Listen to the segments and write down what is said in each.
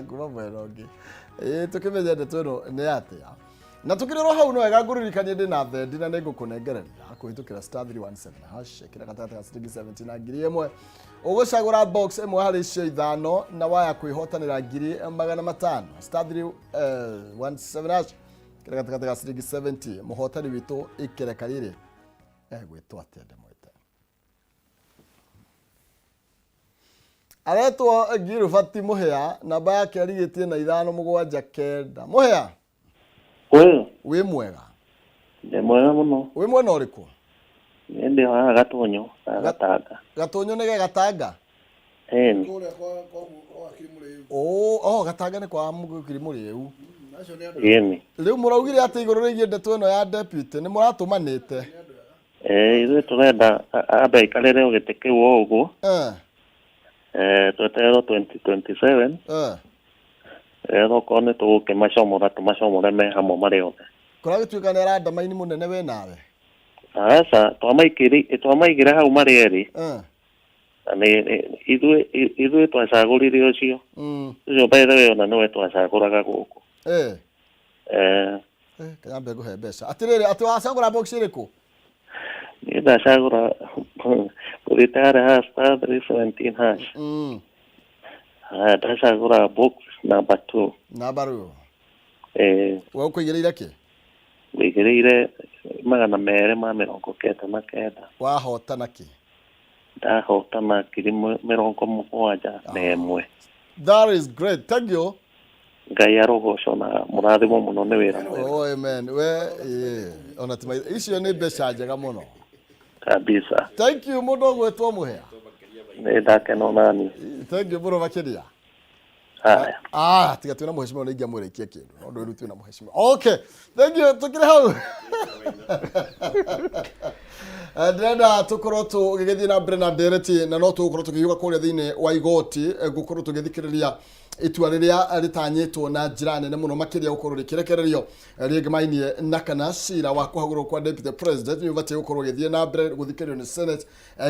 Kuma mwena ũngĩ. Ĩĩ tũkĩmenye ndeto ĩno nĩ atĩa. Na tũkĩrĩ hau no wega ngũririkanie ndĩ na thendi na nĩ ngũkũnengereria kũhĩtũkĩra star 317 hash ĩkĩra gatagatĩ ga ciringi 70 na 1000. Ũgũcagũra box ĩmwe harĩ icio ithano na waya kwĩhotanĩra 500,000. Star 317 hash ĩkĩra gatagatĩ ga ciringi 70. Mũhotani witũ ikereka rĩrĩ egwĩtwo atĩa ndĩmwĩte? Aretwo Gilbert Mũhĩa, namba yake arigĩtie na 579. Mũhĩa, Wĩ, wĩ mwega? Ndĩ mwega mũno. Wĩ mwena ũrĩkũ? Nĩ ndĩ haha Gatũnyũ, ga Gatanga. Gatũnyũ nĩ ge Gatanga? Ĩni. Kũrĩa kwa wakiri Mũrĩu. Oh, Gatanga nĩ kwa wakiri Mũrĩu. Acio nĩ andũ. Ĩni. Rĩu mũraugire atĩ igũrũ rĩgiĩ ndeto ĩno ya deputy nĩ mũratũmanĩte. Eh, ithuĩ tũrenda ambe aikarĩre o gĩtĩ kĩu o ũguo. Eh, twetererwo 2027. Etha okorwo nĩ tũgũkĩmacomora tũmacomore me hamwe marĩ othe. Kũragĩtuĩka nĩ arandamaini mũnene we nawe. Aca, twamaigire hau marĩ erĩ. Na nĩ ithuĩ twacagũrire ũcio. Ũcio by the way ona nĩwe twacagũraga gũkũ. Eh. Kanyambe ngũhe mbeca. Atĩrĩrĩ, atĩ wacagũra box ĩrĩkũ? Niĩ ndacagũra gũthiĩte harĩa ha star 317 hash. Haya, ndacagũra box number 2. Number 2. Eh. We ũkũigĩrĩire kĩ? Ngũigĩrĩire 299. Wahotana kĩ? Ndahotana 71,000. That is great. Thank you. Ngai arogocwo na mũrathimwo mũno nĩ wĩra mwega. Oh, amen. We, yeah. Ona ti icio nĩ mbeca njega mũno. Kabisa. Thank you mũndũ ũgwĩtwo Mũhĩa. Nĩ ndakena onani. Thank you mũno makĩria. Haya. Ah, tiga twĩna mũhecimiwa nĩ ingĩamũrĩkia kĩndũ. No ndwĩru twĩna mũhecimiwa. Okay. Thank you. Tũkĩrĩ hau. Ndĩrenda tũkorwo tũgĩgĩthiĩ na mbere na ndereti na no tũgũkorwo tũkĩhiũka kũrĩa thĩinĩ wa igoti gũkorwo tũgĩthikĩrĩria itua rĩrĩa rĩtanyĩtwo na njĩra nene mũno makĩria gũkorwo rĩkĩrekererio rĩngĩmainie na kana cira wa kũhagũrwo kwa deputy president nĩ ũbatiĩ gũkorwo ũgĩthiĩ na mbere gũthikĩrĩrio nĩ senate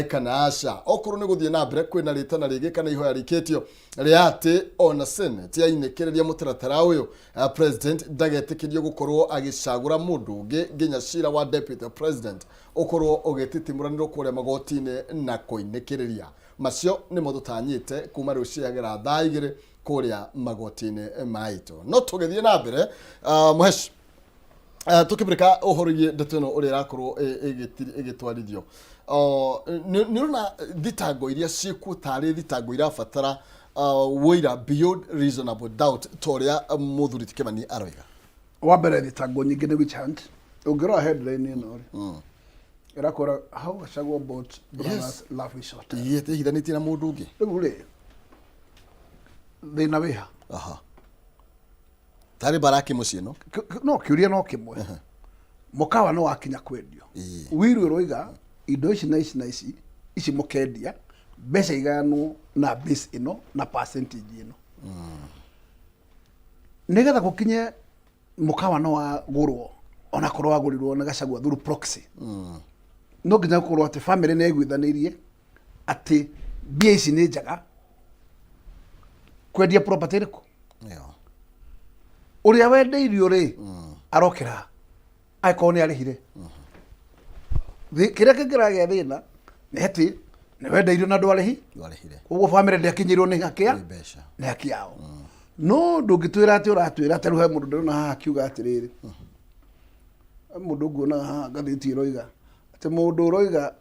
kana aca. Okorwo nĩ gũthiĩ na mbere kwĩna rĩtana rĩngĩ kana ihoya rĩikĩtio rĩa atĩ ona senate yainĩkĩrĩria mũtaratara ũyũ, president ndagetĩkĩrio gũkorwo agĩcagũra mũndũ ũngĩ nginya cira wa deputy president ũkorwo ũgĩtitimũranĩrwo kũrĩa magoti-inĩ na kũinĩkĩrĩria. Macio nĩmo tũtanyĩte kuma rĩu ciagera thaa 2 kũrĩa magoti-inĩ maitũ. No tũgĩthiĩ na mbere, Mũhesh, tũkĩmũrĩka ũhoro wĩgiĩ ndeto ĩno ũrĩa ĩrakorwo ĩgĩtwarithio, nĩ ũrona thitango iria ciĩkuo tarĩ thitango irabatara ũira beyond reasonable doubt ta ũrĩa mũthuri ti Kĩmani aroiga? Wa mbere, thitango nyingĩ nĩ witch hunt. Ũngĩrora headline ĩno rĩ, ĩrakwĩra "How Gachagua bought brothers lavish hotel". Iĩ ĩtihithanĩtie na mũndũ ũngĩ. Rĩu rĩ, thĩna wĩha? Aha. Tarĩ baraki mũciĩ no? No kĩũria no kĩmwe, mũkawa nĩ wakinya kwendio, wiru ĩroiga indo ici na ici na ici ici mũkendia, mbeca igayanwo na base ĩno na percentage ĩno, nĩgetha gũkinye mũkawa no wagũrwo, onakorwo wagũrirwo nĩ Gachagua through proxy, no nginya gũkorwo atĩ family nĩ yaiguithanĩirie atĩ mbia ici nĩ njega kwendia property ĩrĩkũ. Ũrĩa wendeirio rĩ, arokĩra angĩkorwo nĩ arĩhire. Kĩrĩa kĩngĩragĩa thĩna nĩ atĩ nĩ wendeirio na ndwarĩhi. Ndwarĩhire. Koguo family ndĩakinyĩirwo nĩ haki ya Nĩ mbeca. Nĩ haki yao. No ndũngĩtwĩra atĩ ũratwĩra ta rĩu he mũndũ ndĩrona haha akiuga atĩrĩrĩ, he mũndũ nguona haha ngathĩti ĩroiga atĩ mũndũ ũroiga,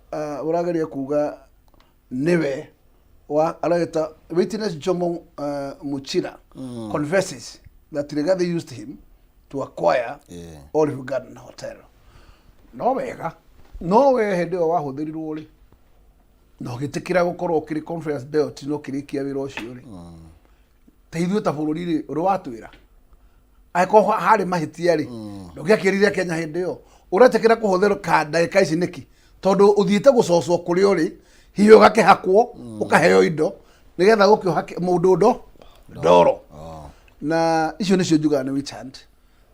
ũrageria kuga nĩwe wa aragĩta witness Jomo Muchira confesses that Rigathi used him to acquire Olive Garden Hotel. No wega, no we hĩndĩ ĩyo wahũthĩrirwo rĩ, na ũgĩtĩkĩra gũkorwo ũkĩrĩ conference belt na ũkĩrĩkia wĩra ũcio rĩ, ta ithuĩ ta bũrũri rĩ, ũrĩ watwĩra angĩkorwo harĩ mahĩtia rĩ, ndũngĩakĩrire Kenya hĩndĩ ĩyo ũretĩkĩra kũhũthĩra ka ndagĩka ici nĩkĩ? Tondũ ũthiĩte gũcocwo kũrĩa ũrĩ, hihi ũgakĩhakwo, ũkaheo indo nĩgetha gũkĩ ũhake mũndũ ndoro. Na icio nĩcio njugaga nĩ witch hunt,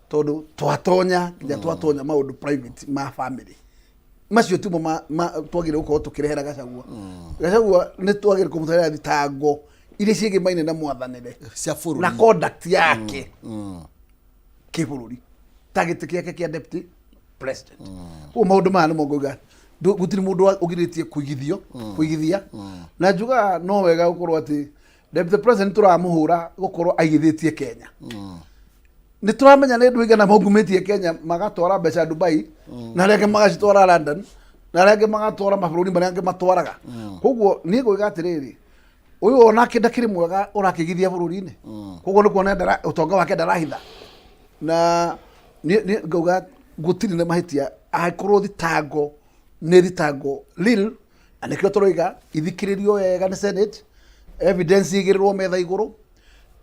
tondũ twatonya nginya twatonya maũndũ private ma family macio timo twagĩrĩire gũkorwo tũkĩrehera Gachagua. Gachagua nĩ twagĩrĩire kũmũtwarĩra thitango. Iria ciĩgĩmaine na mwathanĩre cia bũrũri na conduct yake kĩbũrũri, ta gĩtĩ gĩake kĩa deputy president. Koguo maũndũ maya nĩmo ngauga gũtirĩ mũndũ ũgirĩtie kũigithio kũigithia, na njugaga no wega gũkorwo atĩ deputy president tũramũhũra gũkorwo aigithĩtie Kenya. Nĩ tũramenya nĩ andũ aigana maungumĩtie Kenya magatwara mbeca Dubai, na arĩa angĩ magacitwara London, na arĩa angĩ magatwara mabũrũri marĩa angĩ matwaraga. Koguo niĩ ngũiga atĩrĩrĩ, ũyũ onake ndakĩrĩ mwega ũrakĩigithia bũrũri-inĩ. Koguo nĩ kuona ũtonga wake ndarahitha, na niĩ ngauga gũtirĩ na mahĩtia angĩkorwo thitango nĩ thitango real, na nĩkĩo tũroiga ithikĩrĩrio wega nĩ Senate, evidence igĩrĩrwo metha igũrũ,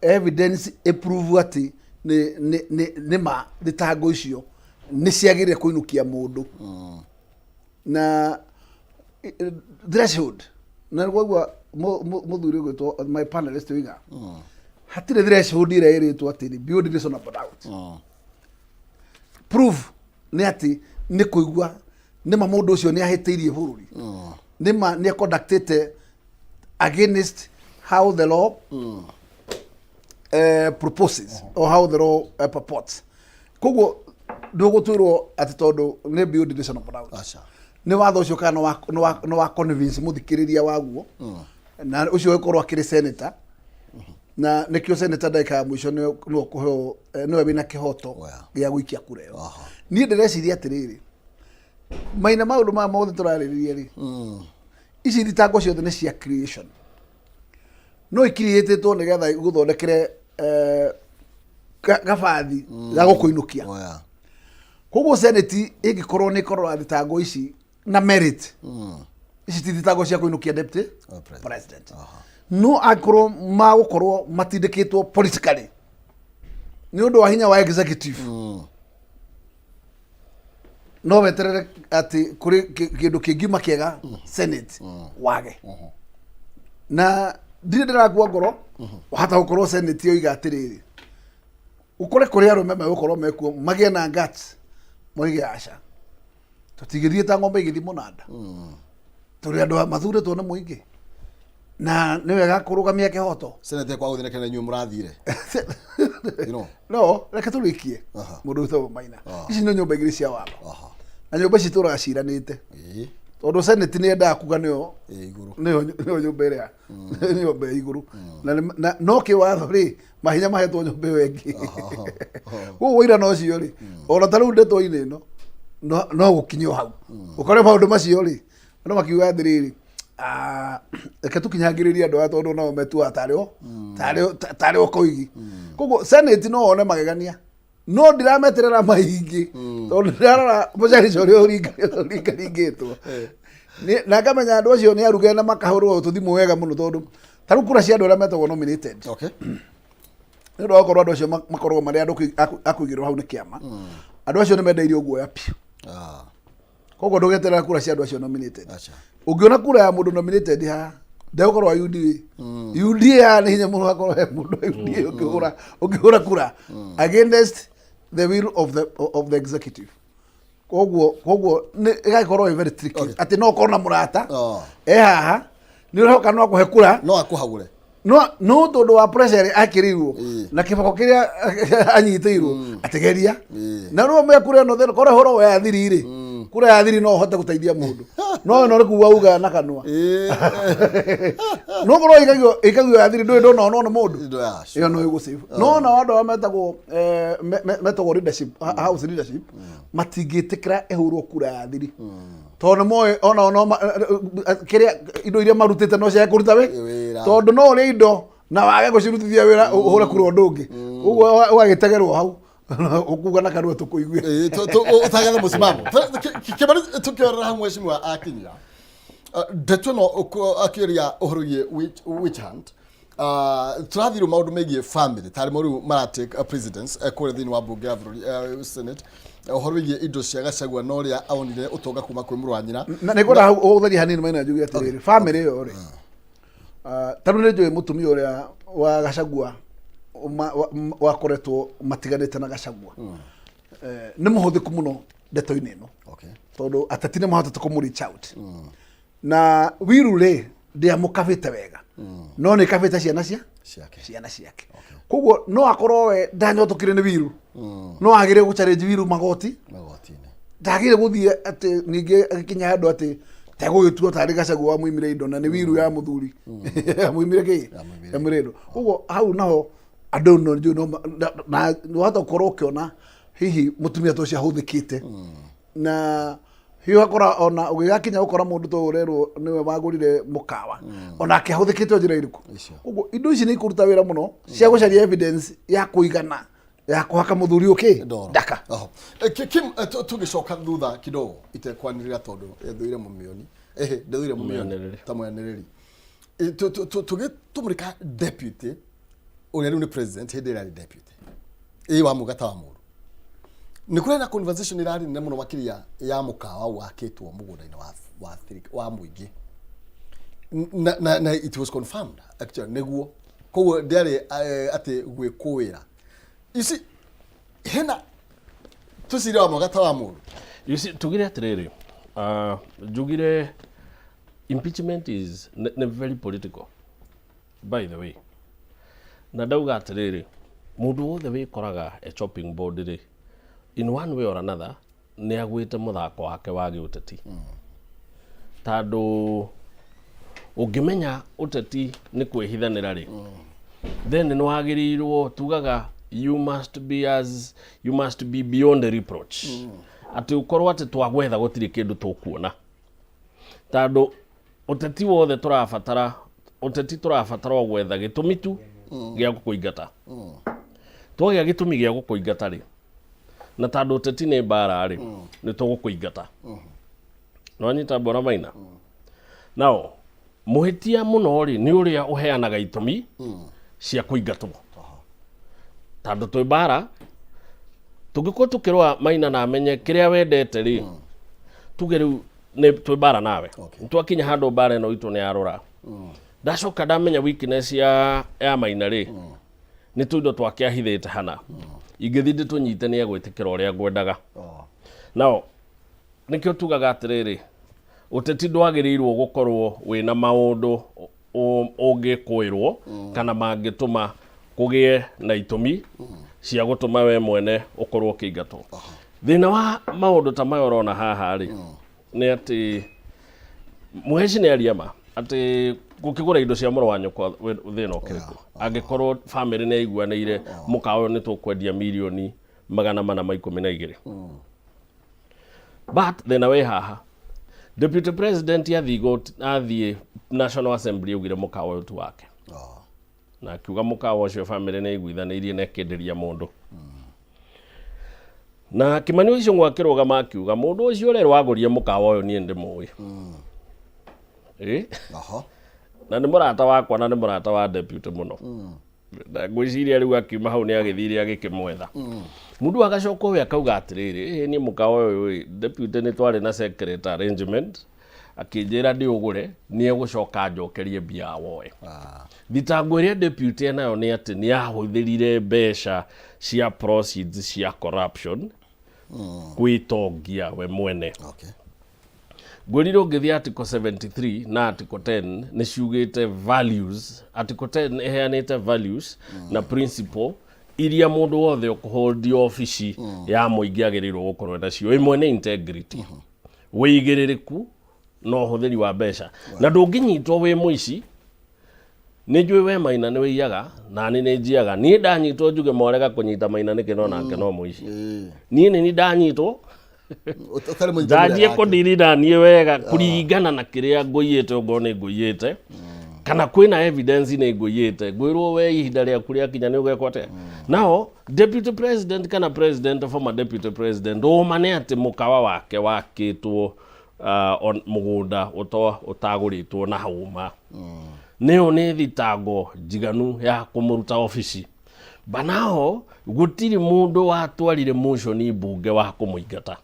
evidence ĩprove atĩ nĩ ma thitango icio nĩ ciagĩrĩire kũinũkia mũndũ na threshold. Na kwaigua mũthuri ũgwĩtwo my panelist oiga hatirĩ threshold ĩrĩa ĩrĩtwo atĩ nĩ beyond reasonable doubt. Proof nĩ atĩ nĩ kũigua nĩ ma mũndũ ũcio nĩ ahĩtĩirie bũrũri, nĩ ma nĩ conductĩte against how the law proposes or how the law purports. Koguo ndũgũtwĩrwo atĩ tondũ nĩ beyond reasonable doubt. Aca. Nĩ watho ũcio kana nĩ wa convince mũthikĩrĩria waguo, na ũcio ũgĩkorwo akĩrĩ senator, na nĩkĩo senator ndagĩka ya mũico nĩwe ũkũheo, nĩwe wĩna kĩhoto gĩa gũikia kura ĩyo. Niĩ ndĩreciria atĩrĩrĩ, maina maũndũ maya mothe tũrarĩrĩria rĩ, ici thitango ciothe nĩ cia creation, no ikiriĩtĩtwo nĩgetha igũthondekere gabathi ga gũkũinũkia. Koguo Senate ĩngĩkorwo nĩ ĩkorora thitango ici na merit, ici ti thitango cia kũinũkia deputy Oh, president. president. No angĩkorwo magũkorwo matindĩkĩtwo politically nĩ ũndũ wa hinya wa executive, no weterere atĩ kũrĩ kĩndũ kĩngiuma kĩega Senate wage. Na ndirĩ ndĩrakua ngoro, wahota gũkorwo Senate yoiga atĩrĩrĩ, ũkore kũrĩ arũme megũkorwo mekuo magĩe na guts moige aca, tũtigĩthiĩ ta ng'ombe igĩthiĩ mũnanda, tũrĩ andũ mathurĩtwo nĩ mũingĩ na nĩ wega kũrũgamia kĩhoto. Senate kwa gũthiĩ na kena inyuĩ mũrathire. You know. No reke tũrĩkie. Mũndũ wĩtagwo Maina, ici nĩ nyũmba igĩrĩ cia watho, na nyũmba ici itũraga ciranĩte, tondũ Senate nĩ yendaga kuga nĩyo Igũrũ. Nĩyo nyũmba ĩrĩa nĩ nyũmba ya igũrũ. Na no kĩwatho rĩ, mahinya mahetwo nyũmba ĩyo ĩngĩ. Koguo ũira na ũcio rĩ, ona ta rĩu ndeto-inĩ ĩno no gũkinyio hau ũkore maũndũ macio rĩ, andũ makiuga atĩrĩrĩ, "Ah, reke tũkinyangĩrĩrie andũ aya tondũ nao metuaga tarĩ o koigi." Koguo Senate no one magegania, no ndirameterera maingĩ tondũ ndĩrarora mũcarico ũrĩa ũringaringĩtwo. Na ngamenya andũ acio nĩ aruge na makahũrwo tũthimũ wega mũno, tondũ ta rĩu kura cia andũ arĩa metagwo nominated, nĩ ũndũ wa gũkorwo andũ acio makoragwo marĩ andũ a kũigĩrwo hau nĩ kĩama, andũ acio nĩ mendeirio guoya biũ. Koguo ndũgeterera kura cia andũ acio nominated. Aca. Ũngĩona kura ya mũndũ nominated haha ndegũkorwo wa UDA. UDA haha nĩ hinya mũno hakorwo he mũndũ wa UDA ũngĩhũra kura against the will of the executive. Koguo nĩ ĩgagĩkorwo ĩ very tricky atĩ no ũkorwo na mũrata e haha nĩ ũrehoka no akũhe kura, No akũhagũre. No tondũ wa pressure ĩrĩa akĩrĩirwo na kĩboko kĩrĩa anyitĩirwo atĩgeria na rĩu me kura ĩno thĩna korwo hũrwo ya thiri rĩ, kura ya thiri no ũhote gũteithia mũndũ, no ĩno nĩ kuga uga na kanua. No korwo ĩikagio ya thiri, ndũĩ ndũnonwo nĩ mũndũ. Sure. Ĩyo no ĩgũsave. No nao andũ arĩa metagwo metagwo leadership, house leadership, matingĩtĩkĩra ĩhũrwo kura ya thiri tondũ nĩ moĩ onao no kĩrĩa indo iria marutĩte no ciage kũruta wĩ Wĩra. Tondũ no ũrĩe indo na wage gũcirutithia wĩra, ũhũre kura ũndũ ũngĩ, ũguo ũgagĩtegerwo hau ũkuga na kanua tũkũigue. Ũtagathe mũsimamo kĩmani tũkĩorera hamwe mheshimiwa akinyia ndeto ĩno akĩũria ũhoro wĩgiĩ witch hunt. Tũrathiĩ rĩu maũndũ megiĩ family tarĩ mo rĩu maratake precedence kũrĩa thĩinĩ wa mbunge ya bũrũri, Senate, ũhoro wĩgiĩ indo cia Gachagua na ũrĩa aonire ũtonga kuma kwĩ mũrũ wa nyina. Na nĩ ngwenda hau ũtherie hanini maina, njuge atĩrĩrĩ, family ĩyo rĩ, tondũ nĩ njũĩ mũtumia ũrĩa wa Gachagua wakoretwo matiganĩte na Gachagua, nĩ mũhũthĩku mũno ndeto-inĩ ĩno, tondũ ateti nĩ mahotete kũmũ reach out na wiru rĩ ndĩamũkabĩte wega. No nĩ kabĩte ciana cia Ciake. Ciana ciake. Koguo no akorwo we ndanyotokire nĩ wiru, no agĩrĩire gũ challenge wiru magoti. Magoti-inĩ. Ndagĩrĩire gũthiĩ atĩ ningĩ agĩkinya handũ atĩ tegũgĩtua tarĩ Gachagua wamũimire indo na nĩ wiru ya mũthuri yamũimire kĩ. Yamũimire. Yamũimire indo. Koguo hau naho andũ no njũĩ no na wahota gũkorwo ũkĩona hihi mũtumia ta ũcio ahũthĩkĩte na hihi ũgakora ona ũgĩgakinya gũkora mũndũ ta ũyũ ũrerwo nĩwe wagũrire mũkawa, onake ahũthĩkĩte o njĩra ĩrĩkũ. Icio. Koguo indo ici nĩ ikũruta wĩra mũno cia gũcaria evidence ya kũigana ya kũhaka mũthuri ũkĩ Ndoro. ndaka. Oho. Kim, tũgĩcoka thutha kidogo itekwanĩrĩra tondũ thũire mũmĩoni, ehe, ndĩthũire mũmĩoni. Mũyanĩrĩri. Ta mũyanĩrĩri. Tũgĩtũmũrĩka deputy ũrĩa rĩu nĩ president, hĩndĩ ĩrĩa arĩ deputy ĩ wa mũgata wa mũru, nĩ kũrĩ na conversation ĩrarĩ nene mũno makĩria ya mũkawa wakĩtwo mũgũnda-inĩ wa mũingĩ na it was confirmed actually nĩguo, koguo ndĩarĩ atĩ gwĩkũĩra. You see, hena tũcire wa mwagata wa mũndũ. You see, tugire atiriri, njugire impeachment is nĩ very political, by the way, na ndauga atiriri, mũndũ wothe wĩkoraga a chopping board rĩ, in one way or another nĩ agwĩte mũthako wake wa gĩũteti, tondũ ũngĩmenya ũteti nĩ kwĩhithanĩra rĩ, then nĩ wagĩrĩirwo, tugaga you must be beyond reproach, atĩ ũkorwo atĩ twagwetha gũtirĩ kĩndũ tũkuona, tondũ ũteti wothe tũrabatara, ũteti tũrabatara o gwetha gĩtũmi tu gĩa gũkũingata. Twagĩa gĩtũmi gĩa gũkũingata rĩ, na tondũ ũteti nĩ mbara rĩ, nĩ tũgũkũingata. Nĩwanyita, mbora maina nao mũhĩtia mũno rĩ, nĩ ũrĩa ũheanaga itũmi cia kũingatwo, tondũ twĩ mbara. Tũngĩkorwo tũkĩrũa maina na amenye kĩrĩa wendete rĩ, tuge rĩu nĩ twĩ mbara nawe. Twakinya handũ mbara ĩno itũ nĩ yarora, ndacoka ndamenya weakness ya maina rĩ, nĩ tũindo twake ahithĩte hana, ingĩthiĩ ndĩtũnyite nĩ egwĩtĩkĩra ũrĩa ngwendaga. Nao nĩkĩo tugaga atĩrĩrĩ, ũteti ndwagĩrĩirwo gũkorwo wĩna maũndũ ũngĩkũĩrwo kana mangĩtũma kũgĩe na itũmi cia gũtũma we mwene ũkorwo ũkĩingatwo. Thĩna wa maũndũ ta maya ũrona haha rĩ, nĩ atĩ mũheci nĩ aria ma atĩ gũkĩgũra indo cia mũrũ wa nyũkwa thĩna ũkĩrĩkũ angĩkorwo famĩlĩ nĩ aiguanĩire mũkawa ũyũ nĩ tũkwendia mirioni 412? But thĩna wĩ haha, deputy president athiĩ athiĩ National Assembly augire mũkawa ũyũ tu wake, na akiuga mũkawa ũcio famĩlĩ nĩ aiguithanĩirie na ĩkĩenderia mũndũ, na Kimani Ichung'wa akĩrũgama akiuga mũndũ ũcio ũrĩa wagũrire mũkawa ũyũ niĩ ndĩmũĩ. Ĩ? Na nĩ mũrata wakwa na nĩ mũrata wa deputy mũno, na ngwĩciria rĩu akiuma hau nĩ agĩthire agĩkĩmwetha mũndũ, agacoka ũyũ akauga atĩrĩrĩ, ĩ niĩ mũkawa ũyũ ĩ, deputy nĩ twarĩ na secret arrangement, akĩnjĩra ndĩũgũre nĩ egũcoka anjokerie mbia woe. Thitango ĩrĩa deputy enayo nĩ atĩ nĩ ahũthĩrire mbeca cia proceeds cia corruption kwĩtongia we mwene. Ngwĩrire ũngĩthiĩ article 73 na article 10 nĩ ciugĩte values. Article 10 ĩheanĩte values na principle iria mũndũ wothe ũkũhold obici ya mũingĩ agĩrĩirwo gũkorwo nacio. Ĩmwe nĩ integrity, wĩigĩrĩrĩku na ũhũthĩri wa mbeca, na ndũngĩnyitwo wĩ mũici. Nĩ njũĩ we maina nĩ wĩiyaga na nĩ nĩ njiaga. Niĩ ndanyitwo njuge mwarega kũnyita maina nĩkĩ, no nake no mũici. Niĩ nĩ ni ndanyitwo Ũtarĩ mũnyitanĩri ndanjie nake. Kũndiri na niĩ wega kũringana na kĩrĩa ngũiyĩte, ongorwo nĩ ngũiyĩte kana kwĩna evidence nĩ ngũiyĩte, ngwĩrwo we ihinda rĩaku rĩakinya nĩ ũgekwo atĩa. Nao deputy president kana president, former deputy president, ũma nĩ atĩ mũkawa wake wakĩtwo on mũgũnda ũtagũrĩtwo na hũma, nĩyo nĩ thitango njiganu ya kũmũruta obici. Banao gũtirĩ mũndũ watwarire motion mbunge wa kũmũingata,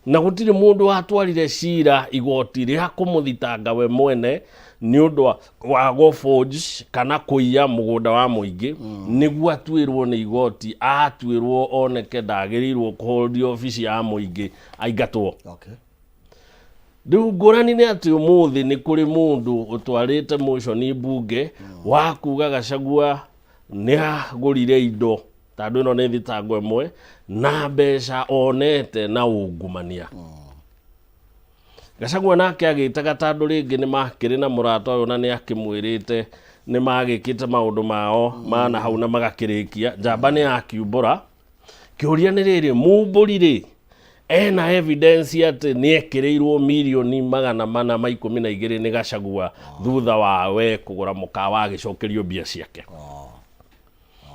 na gũtirĩ mũndũ watwarire cira igoti rĩa kũmũthitanga we mwene nĩ ũndũ wa gũ-forge kana kũiya mũgũnda wa mũingĩ, nĩguo atuĩrwo nĩ igoti, atuĩrwo oneke ndagĩrĩirwo kũhold obici ya mũingĩ, aingatwo. Rĩu ngũrani nĩ atĩ ũmũthĩ nĩ kũrĩ mũndũ ũtwarĩte motion mbunge wa kuga Gachagua nĩ agũrire indo tondũ ĩno nĩ thitango ĩmwe na mbeca onete na ungumania. Gachagua nake agĩtaga tondũ rĩngĩ nĩ makĩrĩ na mũrata ũyũ na nĩ akĩmwĩrĩte nĩ magĩkĩte maũndũ mao ma na hau na magakĩrĩkia, njamba nĩ yakiumbũra. Kĩũria nĩ rĩrĩ, mumbũri rĩ, ena evidence atĩ nĩ ekĩrĩirwo mirioni 412 nĩ Gachagua thutha wa we kũgũra mũkawa agĩcokerio mbia ciake?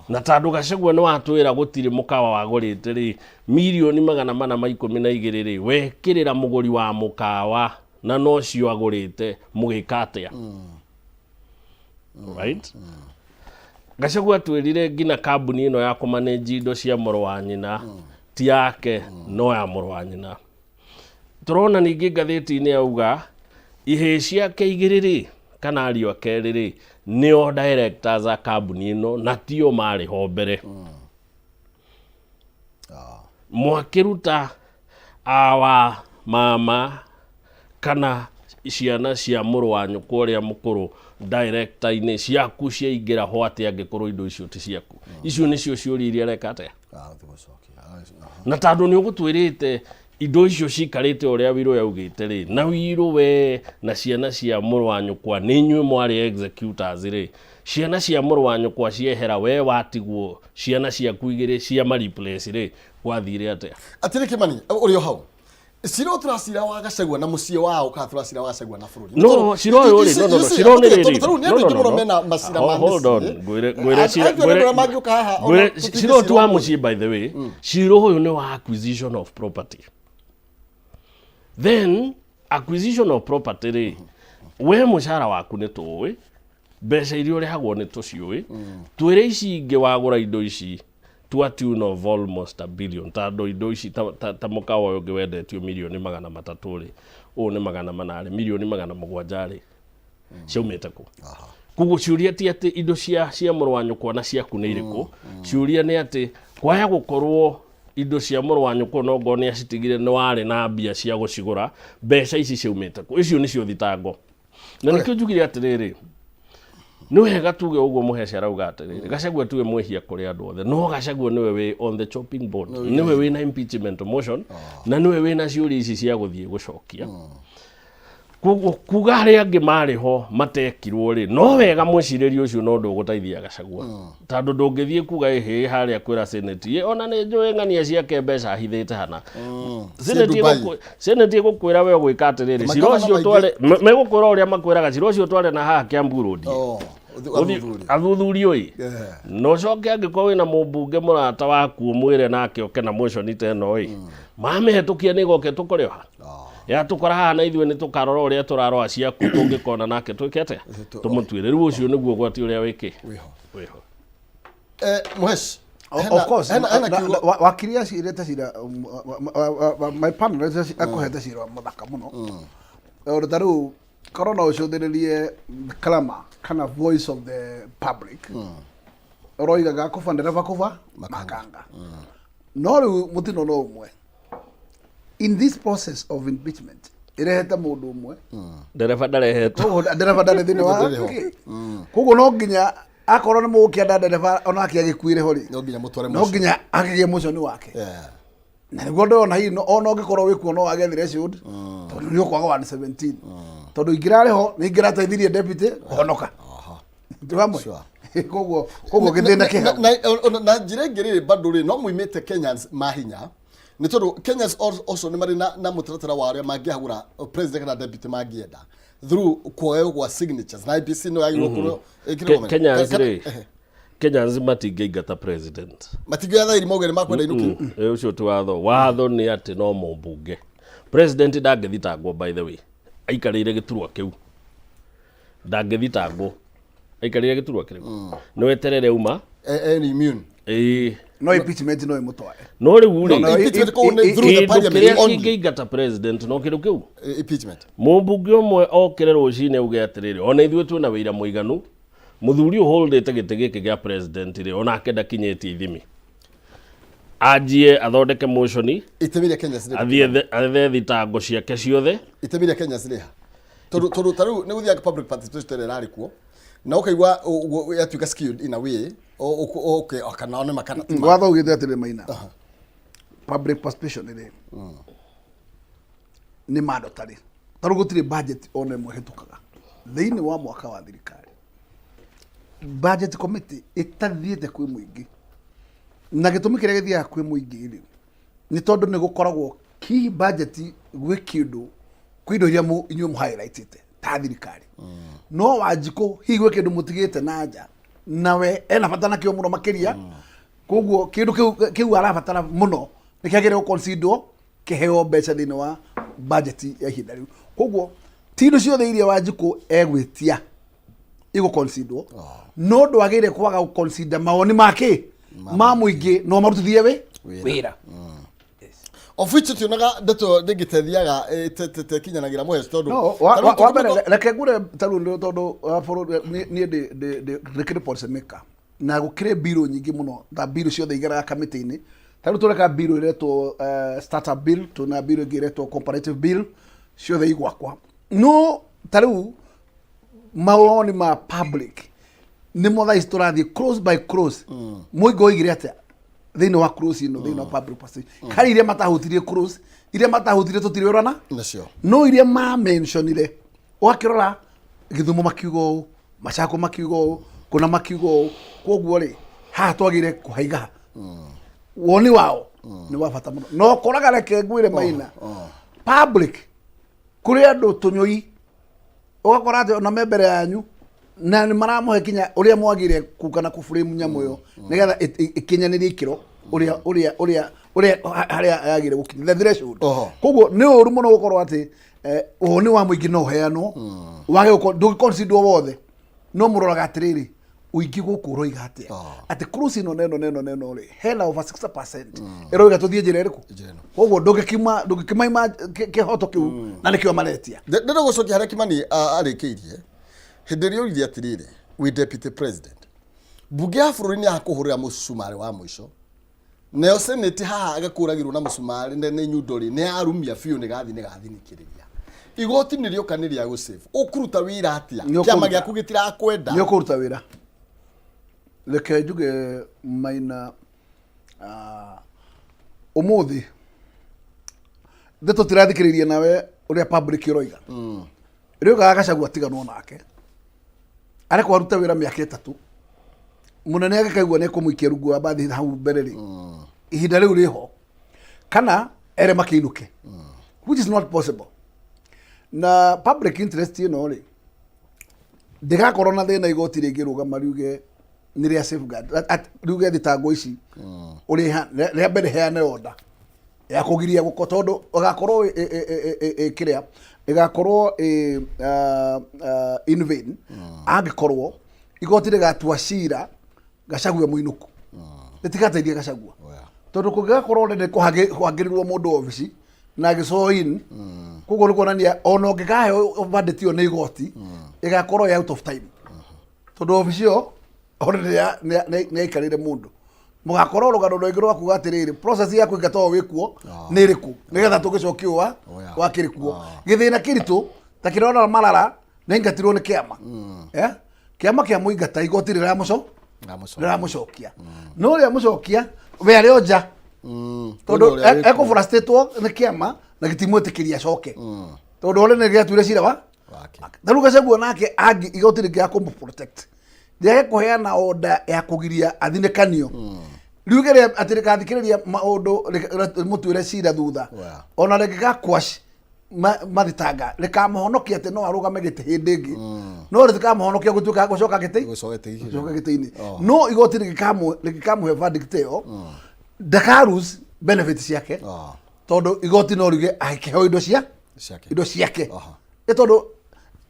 Na tondũ Gachagua nĩ watwĩra gũtirĩ mũkawa wagũrĩte rĩ, mirioni 412 rĩ, wekĩrĩra mũgũri wa mũkawa na nocio agũrĩte mũgĩka atĩa? Right? Gachagua atwĩrire nginya kambuni ĩno ya kũmanĩnji indo cia mũrũ wa nyina ti yake no ya mũrũ wa nyina. Tũrona ningĩ ngathĩti-inĩ auga ihĩĩ ciake igĩrĩ rĩ kana ariũ ake erĩ rĩ nĩo directors a kambuni ĩno na tio marĩ ho mbere. Mwakĩruta awa mama kana ciana cia mũrũ wa nyũkwa ũrĩa mũkũrũ director-inĩ ciaku ciaingĩra ho atĩa angĩkorwo indo icio ti ciaku? Icio nĩcio ciũria iria areka atĩa? Na tondũ nĩ ũgũtwĩrĩte indo icio cikarĩte ũrĩa Wirũ yaugĩte rĩ, na Wirũ we na ciana cia mũrũ wa nyũkwa nĩ inyuĩ mwarĩ executors rĩ, ciana cia mũrũ wa nyũkwa ciehera we watigwo ciana ciaku igĩrĩ cia ma replace rĩ, gwathire atĩa? Atĩrĩ Kĩmani, ũrĩ o hau, cira ũyũ tũracira wa Gachagua na mũciĩ wao kana tũracira wa Gachagua na bũrũri? No, cira ũyũ rĩ, no, no, no, cira ũyũ nĩ rĩrĩ. Tondũ rĩu nĩ andũ aingĩ mũno mena macira ma Hold on, mĩciĩ. ngwĩre ngwĩre cira Andũ arĩa mangĩũka haha ona ngwĩre tũtinde cira ũyũ ti wa cira mũciĩ by the way, cira ũyũ nĩ wa acquisition of property. Then acquisition of property rĩ, we mũcara waku nĩ tũĩ, mbeca iria ũrĩhagwo nĩ tũciũĩ, twĩre ici ingĩ wagũra indo ici to a tune of almost a billion, tondũ indo ici ta mũkawa ũyũ ũngĩ wendetio mirioni 300 rĩ, ũũ nĩ 400 rĩ, mirioni 700 rĩ, ciaumĩte kũ? Koguo ciũria ti atĩ indo cia mũrũ wa nyũkwa na ciaku nĩ irĩkũ, ciũria nĩ atĩ kwaya gũkorwo indo cia mũrũ wa nyũkwa no ngorwo nĩ acitigire nĩ warĩ na mbia cia gũcigũra, mbeca ici ciaumĩte kũ? Icio nĩcio thitango. Na nĩkĩo njugire atĩrĩrĩ, nĩ wega tuge ũguo Mũhece arauga atĩrĩrĩ, Gachagua tiwe mwĩhia kũrĩ andũ othe, no Gachagua nĩwe wĩ on the chopping board, nĩwe wĩna impeachment motion, na nĩwe wĩna ciũria ici cia gũthiĩ gũcokia. Koguo kuga arĩa angĩ marĩ ho matekirwo rĩ, no wega mwĩcirĩrie ũcio no ndũgũteithia Gachagua. Tondũ ndũngĩthiĩ kuga ĩhĩ harĩa kwĩra Senate, ĩ ona nĩ njũĩ ng'ania ciake mbeca ahithĩte hana. Senate Dubai. Senate ĩgũkwĩra we ũgwĩka atĩrĩrĩ, cira Magavana ũcio maingĩ. ũtware, megũkwĩra ũrĩa makwĩraga, cira ũcio ũtware na haha Kiambu Road. Oh, Ũthiĩ- athuthurie. athuthurio ĩ. Yeah. Na ũcoke angĩkorwo wĩna mũmbunge mũrata waku ũmwĩre nake oke na motion ta ĩno ĩ. Mamĩhetũkia nĩ ĩgoka ĩtũkore o ha. Yatũkora haha na ithuĩ nĩ tũkarora ũrĩa tũrarora ciaku tũngĩkona nake twĩke atĩa? Tũmũtuĩre. Rĩu ũcio nĩguo ũgwati ũrĩa wĩkĩ? Wĩho. Wĩho. Mũheci, Of course, hena kiugo wakiri acirĩte cira, my panel akũhete cira mũthaka mũno. Tondũ ta rĩu korwo no ũcũthĩrĩrie clamour kana voice of the public, ũroiga gakuba ndereba kuba makanga. No rĩu mũtino no ũmwe. In this process of impeachment, ĩrehete mũndũ ũmwe. Ndereba ndarehetwo. Koguo ndereba ndarĩ thĩinĩ wa Ndarĩ ho. kĩ. Koguo no nginya akorwo nĩ mũgũkĩenda ndereba onake agĩkuĩre ho rĩ, no nginya mũtware no motion. nginya akĩgĩe motion wake. Yeah. Na nĩguo ndĩrona hihi ona ũngĩkorwo wĩ kuo no wage threshold, tondũ nĩ ũkwaga 117, tondũ ingĩrarĩ ho nĩ ingĩrateithirie deputy kũhonoka. Tũ hamwe. Sure. Koguo gĩthĩna kĩ hau. Na njĩra ĩngĩ rĩrĩ bado rĩ, no muimĩte Kenyans mahinya nĩ tondũ Kenyans also nĩ marĩ na mũtaratara wa arĩa mangĩhagũra president kana deputy mangĩenda through kuoywo gwa signatures, na IEBC no yagĩrĩirwo gũkorwo ĩkĩrĩ government. Kenyans rĩ, Kenyans matingĩingata president. Matingĩoya thairi mauge nĩ makwenda inũkio. Ũcio ti watho. Watho nĩ atĩ no mũmbunge. President ndangĩthitangwo by the way. Aikarĩire gĩturwa kĩu. Ndangĩthitangwo. Aikarĩire gĩturwa kĩrĩkũ? Nĩ weterere uma. Ni immune. Ĩĩ. No impeachment no ĩmũtware. No rĩu rĩ, No, Impeachment kũu nĩ through the kĩndũ parliament kĩrĩa only. kĩngĩingata president no kĩndũ kĩu. Impeachment. Mũmbunge ũmwe okĩre rũcinĩ auge atĩrĩrĩ, ona ithuĩ twĩna wĩira mũiganu, mũthuri ũyũ holdĩte gĩtĩ gĩkĩ gĩa president rĩ, onake ndakinyĩtie ithimi. Anjie athondeke motion. Itemi rĩa Kenya rĩ athiĩ ethe thitango ciake ciothe. Itemi rĩa Kenya rĩ ha? Tondũ ta rĩu nĩ gũthiaga public participation ĩrĩa ĩrarĩ kuo na ũkaigua ũguo yatuĩka skewed in a way, okay, kana one makana ti ma. Watho ugite atĩrĩ, Maina, public participation rĩ nĩ mandatory. Tarĩu gũtirĩ budget ona ĩmwe ĩhĩtũkaga thĩinĩ wa mwaka wa thirikari budget committee ĩtathiĩte kwĩ mũingĩ. Na gĩtũmi kĩrĩa gĩthiaga kwĩ mũingĩ rĩ, nĩ tondũ nĩ gũkoragwo key budget gwĩ kĩndũ, kwĩ indo iria inyuĩ mũ highlightĩte ta thirikari, no Wanjikũ hihi gwĩ kĩndũ mũtigĩte na nja nawe ena bata nakĩo mũno makĩria. Koguo kĩndũ kĩu arabatara mũno nĩ kĩagĩrĩire gũconsiderwo kĩheo mbeca thĩinĩ wa budget ya ihinda rĩu. Koguo ti indo ciothe iria Wanjikũ egwĩtia igũconsiderwo, no ndwagĩrĩire kwaga gũconsider mawoni make ma mũingĩ no marutithie wĩ wĩra. Of which tionaga ndeto ndĩngĩtethiaga tekinyanagĩra mũheci tondũ No, ta rĩu wa mbere reke ngure tarĩu nĩ tondũ wa bũrũri niĩ ndĩkĩrĩ policy maker na gũkĩrĩ mbirũ nyingĩ mũno, ta mbirũ ciothe igeraga kamĩtĩ-inĩ. Tarĩu tũreka mbirũ ĩretwo startup bill, tuna mbirũ ĩngĩ ĩretwo comparative bill, ciothe igwakwa. No tarĩu mawoni ma public nĩmo thaa ici tũrathiĩ clause by clause. Mũingĩ oigire atĩa thĩinĩ wa clause ĩno, thĩinĩ wa public participation? Harĩ iria matahutirie clause, iria matahutirie tũtirĩ nacio. No iria ma-mentionire, ũgakĩrora Gĩthumo makiuga ũũ, Machakos makiuga ũũ, kũna makiuga ũũ. Koguo rĩ, haha twagĩrĩire kũhaiga ha woni wao nĩ wa bata mũno. No koraga, reke ngwĩre Maina, public kũrĩ andũ tũnyũi, ũgakora atĩ ona me mbere yanyu na nĩ maramũhe kinya ũrĩa mwagĩrĩire kuka na kũframe nyamũ ĩyo nĩgetha ĩkinyanĩrie ikĩro ũrĩa harĩa yagĩrĩire gũkinya, the threshold. Koguo nĩ ũru mũno gũkorwo atĩ woni wa mũingĩ no ũheanwo wage gũkorwo ndũngĩconsiderwo wothe, no mũroraga atĩrĩrĩ, ũingĩ gũkũ ũroiga atĩa, atĩ cruise ĩno neno neno neno rĩ, hena over 60% ĩroiga tũthiĩ njĩra ĩrĩkũ. Njĩra ĩno. Koguo ndũngĩkimaima kĩhoto kĩu na nĩkĩo maretia. Ndĩrenda gũcokia harĩa Kimani arĩkĩirie hĩndĩ ĩrĩa oririe atĩrĩrĩ, wĩ deputy president, mbunge ya bũrũri nĩ yakũhũrĩra mũcumarĩ wa mũico, nayo senate haha agakũragĩrwo na mũcumarĩ nĩ nyundo rĩ, nĩ yarumia biũ, nĩ gathi nĩ gathinikĩrĩria igoti nĩ rĩoka nĩ rĩa gũsave. Ũkũruta wĩra atĩa? Nĩ kĩama ũkũruta. Gĩaku gĩtirakwenda. Nĩ ũkũruta wĩra. Reke njuge, Maina, ũmũthĩ nĩ tũtirathikĩrĩria nawe ũrĩa public ũroiga. Rĩugaga Gachagua atiganwo nake, arekwo arute wĩra mĩaka 3, mũnene agĩkaigua nĩ ekũmũikia rungu wa mbathi hau mbere rĩ, ihinda rĩu rĩho kana ere makĩinũke, which is not possible. Na public interest ĩno rĩ, ndĩgakorwo na thĩna igoti rĩngĩrũgama riuge nĩ rĩa safeguard, riuge thitango ici ũrĩha rĩa mbere, heane order ya kũgiria gũko, tondũ ĩgakorwo kĩrĩa ĩgakorwo in vain angĩkorwo igoti rĩgatua cira Gachagua mũinũku, rĩtigateithia Gachagua, tondũ kũngĩgakorwo rĩrĩ kũhangĩrĩrwo mũndũ obici na agĩcoin in, koguo nĩ kuonania ona ũngĩkaheo verdict ĩyo nĩ igoti, ĩgakorwo ĩ out of time, tondũ obici ĩyo already nĩ yaikarĩire mũndũ. Mũgakorwo rũgano rũngĩ rwa kuga atĩrĩrĩ, process ya kũingata ũyũ wĩkuo nĩ ĩrĩkũ, nĩgetha tũgĩcokie ũyũ wa wakĩrĩ kuo. Gĩthĩna kĩritũ ta kĩrona Marara nĩ aingatirwo nĩ kĩama. Eh? Kĩama kĩa mũingata, igoti rĩramũcokia, no rĩa mũcokia we arĩ o nja, tondũ ekũburastatwo nĩ kĩama na gĩtimwĩtĩkĩria acoke, tondũ ole nĩ gĩatuire cira wa tarĩu Gachagua nake angĩ igoti rĩngĩaga kũmũ protect, rĩage kũheana order ya kũgiria athinĩkanio, riuge atĩ rĩkathikĩrĩria maũndũ rĩmũtuĩre cira thutha, ona rĩngĩga quash mathitanga, rĩkamũhonokia atĩ no arũgame gĩtĩ hĩndĩ ĩngĩ, no rĩtikamũhonokia gũtuĩka gũcoka gĩtĩ Gũcoka gĩtĩ. Gũcoka gĩtĩ-inĩ. No igoti rĩngĩkamũhe verdict ĩyo, ndaka lose benefit ciake, tondũ igoti no riuge akĩheo indo cia Ciake. Indo ciake. Nĩ tondũ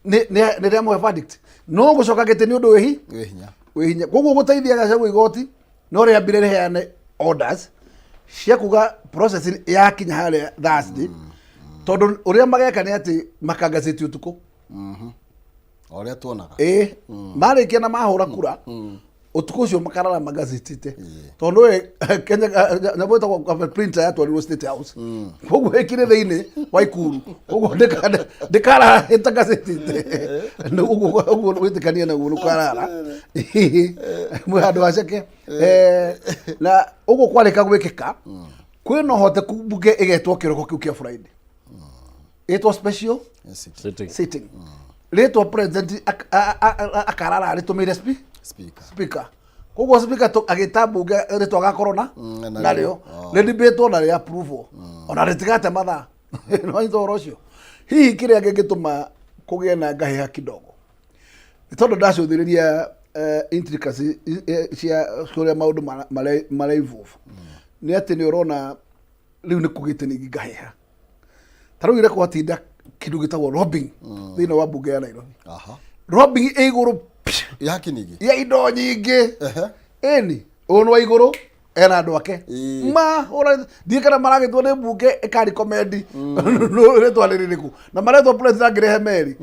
nĩ rĩamũhe verdict, no gũcoka gĩtĩ nĩ ũndũ wĩhi Wĩ hinya. Wĩ hinya. Koguo gũteithia Gachagua, igoti no rĩambire rĩheane orders cia kuga process yakinya harĩa Thursday, tondũ ũrĩa mageka nĩ atĩ makangacĩti ũtukũ. O ũrĩa tuonaga. Ĩĩ, marĩkia na mahũra kura. Ũtukũ ũcio makarara magazetite, tondũ we Kenya nyamũ ĩtagwo cover printer yatwarirwo State House, koguo ĩkire thĩinĩ wa Ikuru, koguo ndĩkarara ĩtagazetite. Ũguo ũguo wĩtĩkania naguo ndũkarara mwĩ handũ haceke. Na ũguo kwarĩka gwĩkĩka, kwĩna ũhoteku mbunge ĩgetwo kĩroko kĩu kĩa Friday, ĩtwo special sitting. Sitting rĩtwa president akarara arĩtũmĩire Speaker. Speaker, koguo speaker agĩta mbunge rĩtwa agakorwo na na narĩo rĩdibĩtwo na rĩ approval ona rĩtigate mathaa. Nĩwanyita ũhoro ũcio? Hihi kĩrĩa kĩngĩtũma kũgĩe na ngahĩha kidogo nĩ tondũ ndacũthĩrĩria intricacy cia ũrĩa maũndũ mara evolve, nĩ atĩ nĩ ũrona rĩu nĩ kũgĩte ningĩ ngahĩha. Ta rĩu ira gwatinda kĩndũ gĩtagwo lobbying thĩinĩ wa mbunge ya Nairobi. Lobbying ĩ igũrũ Ya Kinigi. Ya indo nyingĩ. Ĩni ũyũ nĩ wa igũrũ ena andũ ake. Mahũra ndiĩ kana maragĩtwo nĩ mbunge ĩkarikomendi rĩtwa nĩ rĩrĩkũ, na maretwo president angĩrehe meri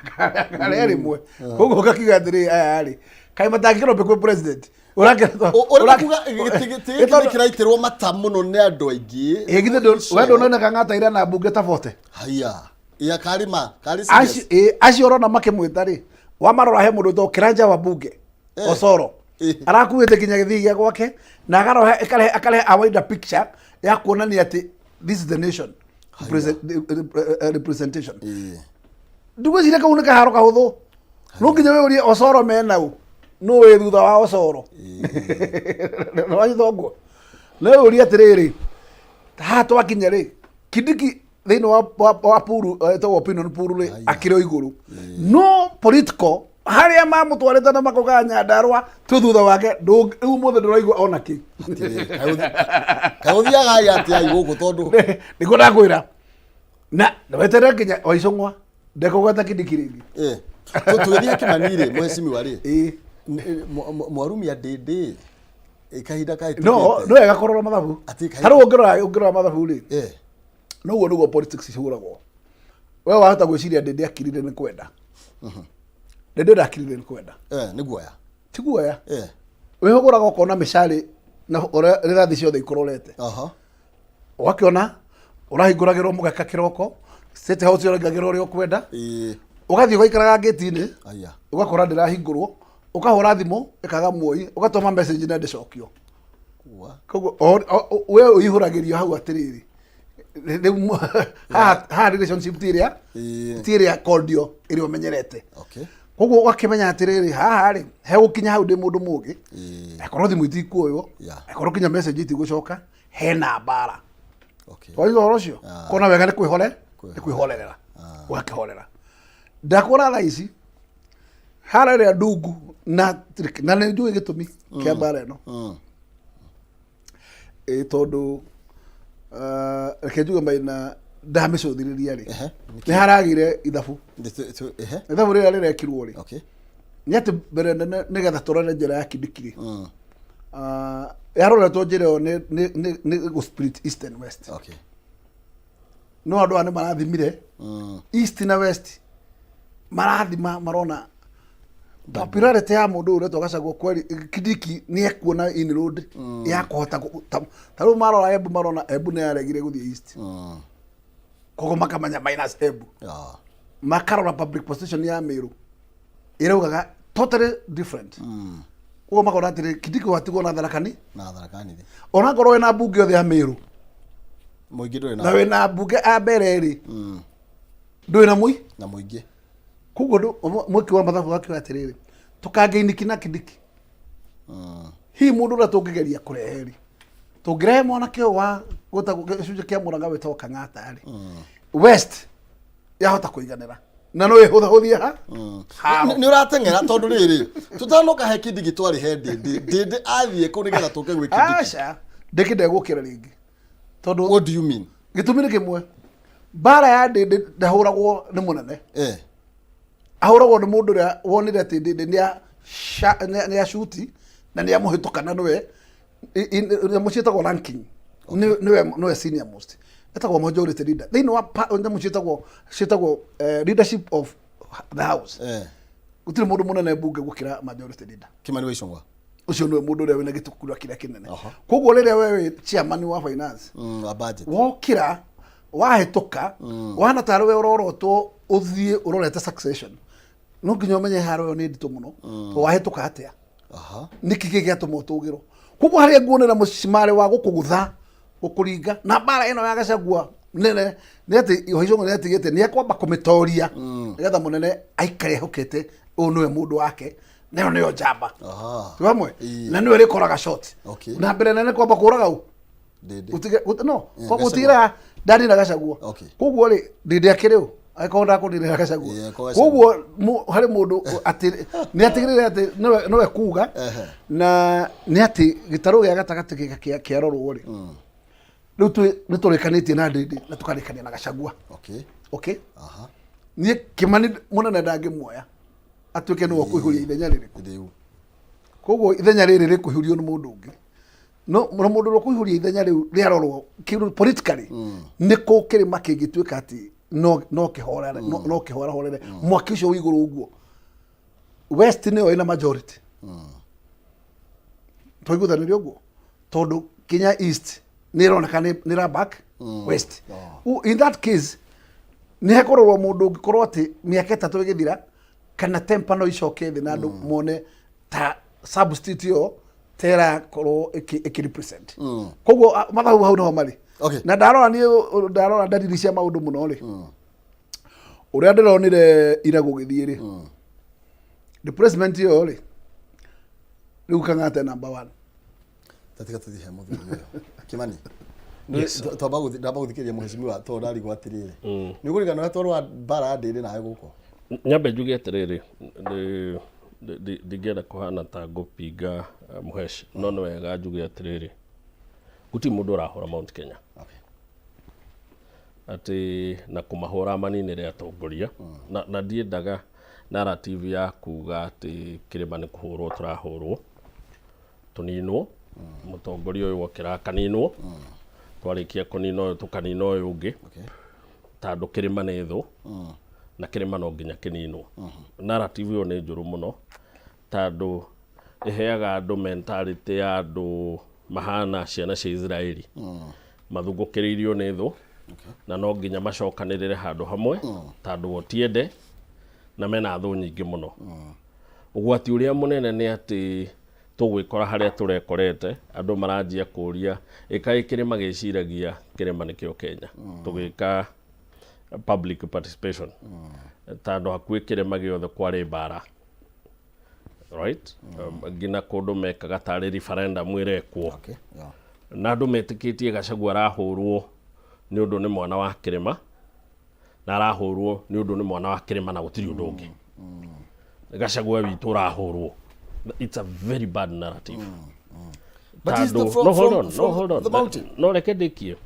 akarehe rĩmwe. Koguo ũgakiuga atĩrĩ, aya rĩ kaĩ matangĩkĩrwo kwĩ president? Ũrenda kuga gĩtĩ gĩkĩ nĩ kĩraitĩrwo mata mũno nĩ andũ aingĩ? Ĩ githĩ we ndũnona Kang'ata ira na mbunge ta 40? Haya, ya karĩ ma karĩ serious. Acio ũrona makĩmwĩta rĩ, wamarora he mũndũ wĩtagwo Kiranja wa bunge Osoro. Arakuĩte nginya gĩthii gĩa gwake na akarohe akarehe akarehe a wider picture ya kuonania atĩ this is the nation representation. Ndugwĩciria kau nĩ kaharo kahũthũ. No nginya wĩyũrie Osoro menau nũ wĩ thutha wa Osoro. Nĩwanyita ũguo? No wĩyũrie atĩrĩrĩ, haha twakinya rĩ, Kindiki thĩinĩ wa puru ĩtagwo opinion puru rĩ, akĩrĩ o igũrũ, no political harĩa mamũtwarĩte na makoga Nyandarua twĩ thutha wake, rĩu ũmũthĩ ndũraigua ona kĩ. Kaĩ ũthiaga atĩa gũkũ tondũ Nĩguo ndakwĩra na weterere nginya Waicũng'wa ndekũgweta Kindiki rĩngĩ. Tũgĩthiĩ Kĩmani rĩ, mheshimiwa rĩ, mwarumia ndĩndĩ kahinda kahĩtũkĩte. No no wega kũrora mathabu. Ta rĩu ũngĩrora mathabu rĩ, noguo nĩguo politics cihũragwo. We wahota gwĩciria ndĩndĩ akirire nĩ kwenda. Ndĩndĩ ndakirire nĩ kwenda. Nĩ guoya. Ti guoya. Wĩhũgũraga ũkona mĩcarĩ na ũrĩa rithathi ciothe ikũrorete. Ũgakĩona ũrahingũragĩrwo mũgeka kĩroko, State House ũraingagĩrwo ũrĩa ũkwenda. Ũgathiĩ ũgaikaraga ngĩti-inĩ, ũgakora ndĩrahingũrwo, ũkahũra thimũ ĩkaga muoyi, ũgatũma message na ndĩcokio. Koguo we ũihũragĩrio hau atĩrĩrĩ, rĩu haha relationship ti ĩrĩa cordial ĩrĩa ũmenyerete. Koguo ũgakĩmenya atĩrĩrĩ, haha rĩ hegũkinya hau ndĩ mũndũ mũgĩ, akorwo thimũ itikuoywo, akorwo kinya message itigũcoka, hena mbara. Wanyita ũhoro ũcio? Kona wega nĩ kwĩhore nĩ kwĩhorerera, ũgakĩhorera. Ndakwĩra thaa ici hara ĩrĩa ndungu na nĩ njũĩ gĩtũmi kĩa mbara ĩno. Ĩ tondũ reke njuge maina ndamĩcũthĩrĩria rĩ, nĩ haragĩire ithabu. Ithabu rĩrĩa rĩrekirwo rĩ, nĩ atĩ mbere nene nĩgetha tũrore njĩra ya Kindiki rĩ, yaroretwo njĩra ĩyo nĩ gũ split east and west. No andũ aya nĩ marathimire east na west, marathima marona popularity ya mũndũ ũyũ ũretwo Gachagua kweli Kindiki nĩ ekuona inroad ya kũhota ta rĩu marora Embu, marona Embu nĩ yaregire gũthiĩ east, koguo makamenya minus Embu. Makarora public position ya Meru ĩraugaga totally different, koguo makona atĩrĩ, Kindiki watigwo na Tharaka Nithi. Na Tharaka Nithi. Ona ngorwo wĩna mbunge othe ya Meru mũingĩ ndũrĩ na wĩna mbunge a mbere rĩ, ndũrĩ na mũi na mũingĩ. Koguo mwĩki wa mathabu akiuga atĩrĩrĩ, tũkangĩiniki na Kindiki, hihi mũndũ ũrĩa tũngĩgeria kũrehe rĩ, tũngĩrehe mwanake ũyũ wa gwĩtagwo gĩcunjĩ kĩa Mũrang'a wĩtagwo Kang'ata rĩ, west yahota kũiganĩra na no ĩhũthahũthie ha haro. Nĩ ũrateng'era tondũ rĩrĩ tũtanoka he Kindiki twarĩ he ndĩndĩ ndĩndĩ athiĩ kũ nĩgetha tũke gwĩ Kindiki? Aca, ndĩkĩ ndegũkĩra rĩngĩ tondũ What do you mean? Gĩtũmi nĩ kĩmwe, mbara ya ndĩndĩ ndahũragwo nĩ mũnene. Ahũragwo nĩ mũndũ ũrĩa wonire atĩ ndĩndĩ nĩ acuti na nĩ amũhĩtũka na nĩwe nyamũ ciĩtagwo ranking, nĩwe senior most, etagwo majority leader thĩinĩ wa nyamũ ciĩtagwo leadership of the house. Gũtirĩ mũndũ mũnene mbunge gũkĩra majority leader. Kimani wa Ichung'wa. Ũcio nĩwe mũndũ ũrĩa wĩna gĩtukura kĩrĩa kĩnene. Koguo rĩrĩa we wĩ chairman wa finance, Wa budget, wokĩra wahĩtũka, wana tarĩ we ũrorotwo ũthiĩ ũrorete succession, no nginya ũmenye haro ĩyo nĩ nditũ mũno, to wahĩtũka atĩa? Nĩkĩ gĩgĩatũma ũtũgĩrwo? Koguo harĩa nguonera mũcimarĩ wa gũkũgũtha, gũkũringa na mbara ĩno ya Gachagua nene nĩ atĩ Waicũng'wa nĩ atigĩte nĩ ekwamba kũmĩtoria nĩgetha mũnene aikare ehokete ũyũ nĩwe mũndũ wake, nayo nĩyo njamba. Twĩ hamwe? Na nĩwe rĩkoraga shot. Na mbere nene kwamba kũraga ũ Ndĩndĩ. Gũtige no Gachagua. Gũtigĩra ndanina Gachagua. Koguo rĩ, ndĩndĩ akĩrĩ ũ angĩkorwo ndakũninĩra Gachagua? Yeah, ko Gachagua. Koguo harĩ mũndũ atĩ nĩ atigĩrĩre atĩ nĩwe kuga na nĩ atĩ gĩtarũ gĩa gatagatĩ kĩarorwo rĩ, rĩu nĩ tũrĩkanĩtie na Ndĩndĩ na tũkarĩkania na Gachagua. Okay. Niĩ Kĩmani mũnene ndangĩmuoya atuĩke nĩwe ũkũihũria ithenya rĩrĩkũ. Rĩu. Koguo ithenya rĩrĩ rĩkũihũrio nĩ mũndũ ũngĩ, no na mũndũ ũrĩa ũkũihũria ithenya rĩu rĩarorwo kĩndũ politically nĩ kũ kĩrĩma kĩngĩtuĩka atĩ no kĩhorere, no kĩhorahorere mwaki ũcio wĩ igũrũ ũguo. West nĩyo ĩna majority, twaiguithanĩria ũguo, tondũ kinya East nĩ ĩroneka nĩ ĩra back West. In that case nĩ hekũrorwo mũndũ ũngĩkorwo atĩ mĩaka 3 ĩgĩthira kana temper no icoke thĩ na andũ mone ta substitute ĩyo terakorwo ĩkĩ represent. Koguo mathabu hau nĩho marĩ. Na ndarora niĩ, ndarora ndariri cia maũndũ mũno rĩ, ũrĩa ndĩronire ira gũgĩthiĩ rĩ, replacement ĩyo rĩ, rĩu Kang'ata number one. Tatiga tũthiĩ he mũthuri ũyũ Kimani. Twamba ndamba gũthikĩrĩria mũhecimiwa tondũ ndarigwo atĩrĩrĩ, nĩ ũkũririkana ũrĩa twarũa mbara ya ndĩrĩ nawe gũkũ? Nyambe njuge atĩrĩrĩ, ndingĩenda kũhana ta ngũpinga Mũhesh, no nĩ wega njuge atĩrĩrĩ, gũtirĩ mũndũ ũrahũra Mount Kenya atĩ na kũmahũra maninĩre atongoria, na ndiendaga narrative ya kuga atĩ kĩrĩma nĩ kũhũrwo tũrahũrwo tũninwo, mũtongoria ũyũ wokĩra akaninwo, twarĩkia kũnina ũyũ tũkanina ũyũ ũngĩ, tondũ kĩrĩma nĩ thũ na kĩrĩma no nginya kĩninwo. Narrative ĩyo nĩ njũru mũno tondũ ĩheaga andũ mentality ya andũ mahana ciana cia Israeli mathungũkĩrĩirio nĩ thũ na no nginya macokanĩrĩre handũ hamwe tondũ otiende na mena thũ nyingĩ mũno. Ũgwati ũrĩa mũnene nĩ atĩ tũgwĩkora harĩa tũrekorete andũ maranjia kũria ĩkaĩ kĩrĩma gĩciragia kĩrĩma nĩkĩo Kenya, tũgĩka public participation tondũ hakuhĩ kĩrĩma gĩothe kwarĩ mbara, right? Nginya kũndũ mekaga tarĩ referendum ĩrekwo. Na andũ metĩkĩtie Gachagua arahũrwo nĩ ũndũ nĩ mwana wa kĩrĩma, na arahũrwo nĩ ũndũ nĩ mwana wa kĩrĩma na gũtirĩ ũndũ ũngĩ. Gachagua witũ ũrahũrwo, it's a very bad narrative. But he's the Tondũ- no, hold on, no, from hold on. the mountain. No reke ndĩkie,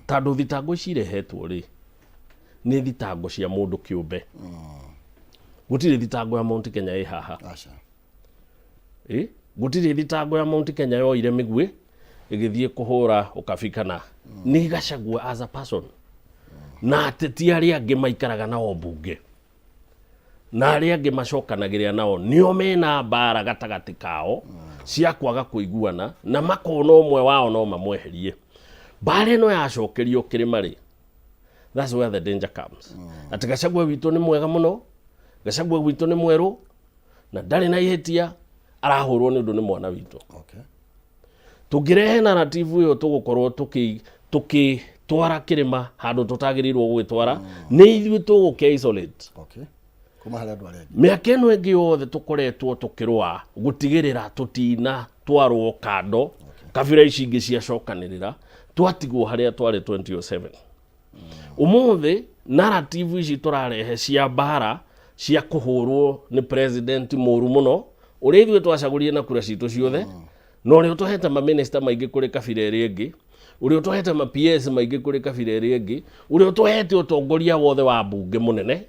tondũ thitango ici irehetwo rĩ, nĩ thitango cia mũndũ kĩũmbe, gũtirĩ thitango ya Mount Kenya ĩ haha. Aca. Ĩ gũtirĩ thitango ya Mount Kenya yoire mĩguĩ ĩgĩthiĩ kũhũra ũkabi kana nĩ Gachagua as a person na ateti arĩa angĩ maikaraga nao mbunge na arĩa angĩ macokanagĩrĩra nao nĩo mena mbara gatagatĩ kao cia kwaga kũiguana na makona ũmwe wao no mamweherie. Mbara ĩno yacokerio kĩrĩma rĩ, that's where the danger comes, atĩ Gachagua witũ nĩ mwega mũno, Gachagua gwitũ nĩ mwerũ na ndarĩ na ihĩtia, arahũrwo nĩ ũndũ nĩ mwana witũ. Tũngĩrehe narrative ĩyo tũgũkorwo tũkĩtwara kĩrĩma handũ tũtagĩrĩirwo gũgĩtwara, nĩ ithuĩ tũgũkĩ isolate. Kuma harĩ andũ arĩa angĩ. Mĩaka ĩno ĩngĩ yothe tũkoretwo tũkĩrũa gũtigĩrĩra tũtina twarwo kando, kabira ici ingĩ ciacokanĩrĩra twatigwo harĩa twarĩ 2007. Ũmũthĩ narrative ici tũrarehe cia mbara cia kũhũrwo nĩ president mũru mũno ũrĩa ithuĩ twacagũrire na kura citũ ciothe, na ũrĩa ũtũhete maminista maingĩ kũrĩ kabira ĩrĩa ĩngĩ, ũrĩa ũtũhete ma PS maingĩ kũrĩ kabira ĩrĩa ĩngĩ, ũrĩa ũtũhete ũtongoria wothe wa mbunge mũnene.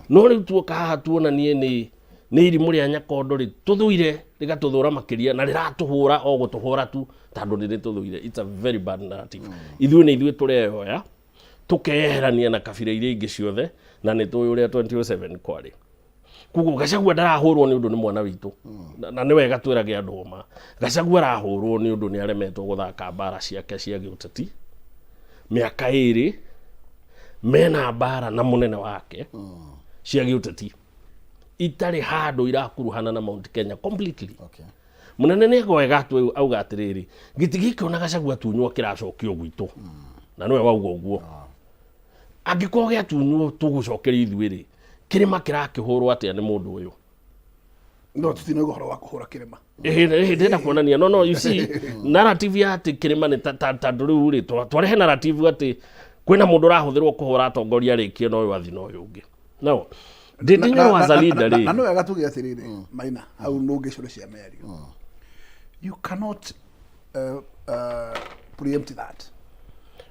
No rĩu tuoka haha tuonanie nĩ irimũ rĩa nyakondo rĩ tũthũire, rĩgatũthũra makĩria na rĩratũhũra o gũtũhũra tu tondũ nĩ rĩtũthũire. It's a very bad narrative. Ithuĩ nĩ ithuĩ tũreyoya tũkeyeherania na kabira iria ingĩ ciothe, na nĩ tũĩ ũrĩa 2007 kwarĩ. Koguo Gachagua ndarahũrwo nĩ ũndũ nĩ mwana witũ. Na nĩ wega twĩrage andũ ũma. Gachagua arahũrwo nĩ ũndũ nĩ aremetwo gũthaka mbara ciake cia gĩũteti mĩaka ĩrĩ mena mbara na mũnene wake cia gĩũteti itarĩ handũ irakuruhana na Mount Kenya completely. Mũnene nĩ wega atue auga atĩrĩrĩ, gĩtĩ gĩkĩ ona Gachagua tunywo kĩracokio gwitũ. Na nĩwe wauga ũguo. Angĩkorwo gĩatunywo tũgũcokeria ithuĩ rĩ, kĩrĩma kĩrakĩhũrwo atĩa nĩ mũndũ ũyũ? No tũtinaigua ũhoro wa kũhũra kĩrĩma. Ĩhĩ, ĩhĩ, ndĩrenda kuonania no no you see, narrative ya atĩ kĩrĩma nĩ tondũ rĩu rĩ, twarehe narrative atĩ kwĩna mũndũ ũrahũthĩrwo kũhũra atongoria rĩkie na ũyũ athi na ũyũ ũngĩ. No Ndindi Nyoro as a leader rĩ, na nĩ wega tuge atĩrĩrĩ, Maina, hau nũngĩcũre cia mĩario, you cannot preempt that.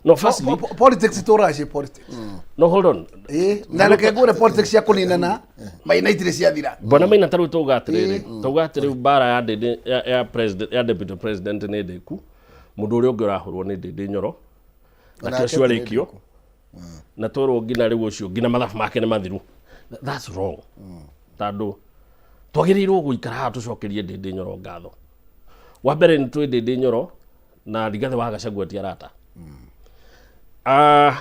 No, firstly, Politics itũraga ciĩ politics. No, hold on. Ĩĩ, na reke ngwĩre, politics cia kũninana, Maina, itirĩ ciathira. Bwana Maina, ta rĩu tauga atĩrĩrĩ, tauga atĩ rĩu mbara ya Ndindi ya president, ya deputy president nĩ ndĩku, mũndũ ũrĩa ũngĩ ũrahũrwo nĩ Ndindi Nyoro na Onake ũcio arĩkio nĩ ndĩku. Na twerwo nginya rĩu ũcio nginya mathabu make nĩ mathiru. That's wrong, tondũ twagĩrĩirwo gũikara haha tũcokerie Ndindi Nyoro ngatho. Wa mbere, nĩ twĩ Ndindi Nyoro na Rigathĩ wa Gachagua ti arata. Ah,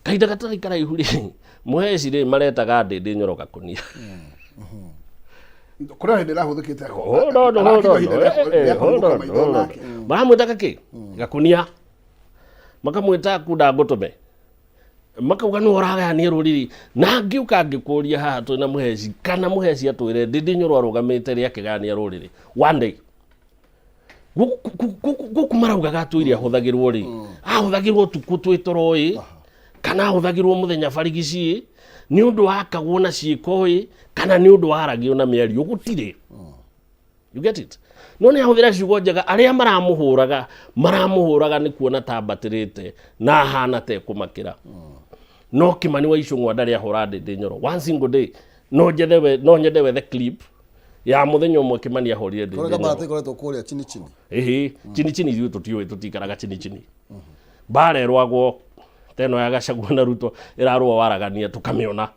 kahinda gatarĩ karaihu rĩ, Mũheci rĩ, maretaga Ndindi Nyoro gakũnia. Kũrĩ o hĩndĩ ĩrahũthĩkĩte. Hold on, hold on, hold on, hold on. Maramwĩta gakĩ gakũnia, makamwĩta kunda ngũtũme, makauga nĩ ũragayania rũrĩrĩ. Na ngĩũka ngĩkũria haha twĩna Mũheci, kana Mũheci atwĩre Ndindi Nyoro arũgamĩte rĩ akĩgayania rũrĩrĩ one day. Gũkũ maraugaga atwĩre ahũthagĩrwo rĩ, ahũthagĩrwo ũtukũ twĩ toro ĩ, kana ahũthagĩrwo mũthenya barigici ĩ, nĩ ũndũ wakagwo na ciĩko ĩ, kana nĩ ũndũ waragio na mĩario? Gũtirĩ. You get it? No nĩ ahũthĩra ciugo njega. Arĩa maramũhũraga, maramũhũraga nĩ kuona ta ambatĩrĩte na ahana ta ekũmakĩra. No Kimani wa Ichung'wa ndarĩ ahũra Ndindi Nyoro one single day. No njethe we, no nyende wethe clip ya mũthenya ũmwe Kimani ahũrire Ndindi Kũrĩ Nyoro. mbara ikoretwo kũrĩa chini chini. Ĩhĩ, chini chini ithuĩ tũtiũĩ, tũtikaraga chini chini. Mbara ĩrũagwo ta ĩno ya Gachagua na Ruto, ĩrarũa waragania, tũkamĩona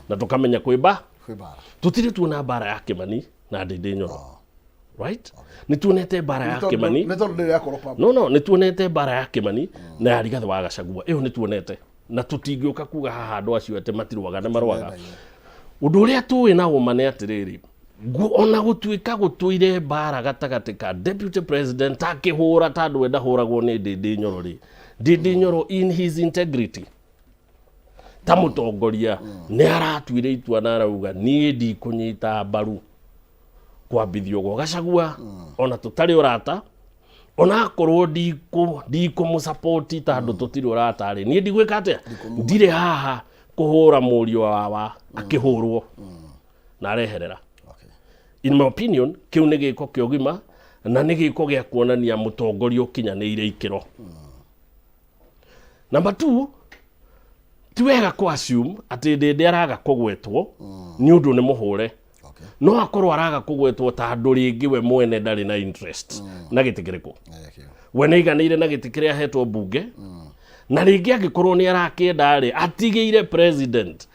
na tũkamenya kwĩ mba. Kwĩ mbara. Tũtirĩ tuona mbara ya Kimani na Ndindi Nyoro, right? Nĩ tuonete mbara ya Kimani Nĩ tondũ ndĩrĩ yakorwo public. No, nĩ tuonete mbara ya Kimani na ya Rigathĩ wa Gachagua, ĩyo nĩ tuonete, na tũtingĩũka kuga haha andũ acio atĩ matirũaga. Nĩ marũaga. Ũndũ ũrĩa tũĩ na ũma nĩ atĩrĩrĩ, ona gũtuĩka gũtũire mbara gatagatĩ ka deputy president akĩhũra tondũ we ndahũragwo nĩ Ndindi Nyoro rĩ, Ndindi Nyoro in his integrity ta mũtongoria nĩ aratuire itua na arauga, niĩ ndikũnyita mbaru kwambithio gwa Gachagua ona tũtarĩ ũrata, ona akorwo ndikũmũsapoti tondũ tũtirĩ ũrata rĩ, niĩ ndigwĩka atĩa, ndirĩ haha kũhũra mũriũ wawa akĩhũrwo na areherera. In my opinion, kĩu nĩ gĩko kĩa ũgima na nĩ gĩko gĩa kuonania mũtongoria ũkinyanĩire ikĩro. Number two, ti wega kũ assume atĩ Ndindi araga kũgwetwo nĩ ũndũ nĩ mũhũre. No akorwo araga kũgwetwo tondũ rĩngĩ we mwene ndarĩ na interest na gĩtĩ kĩrĩkũ. Kĩu. We nĩ aiganĩire na gĩtĩ kĩrĩa ahetwo mbunge, na rĩngĩ angĩkorwo nĩ arakĩenda rĩ, atigĩire president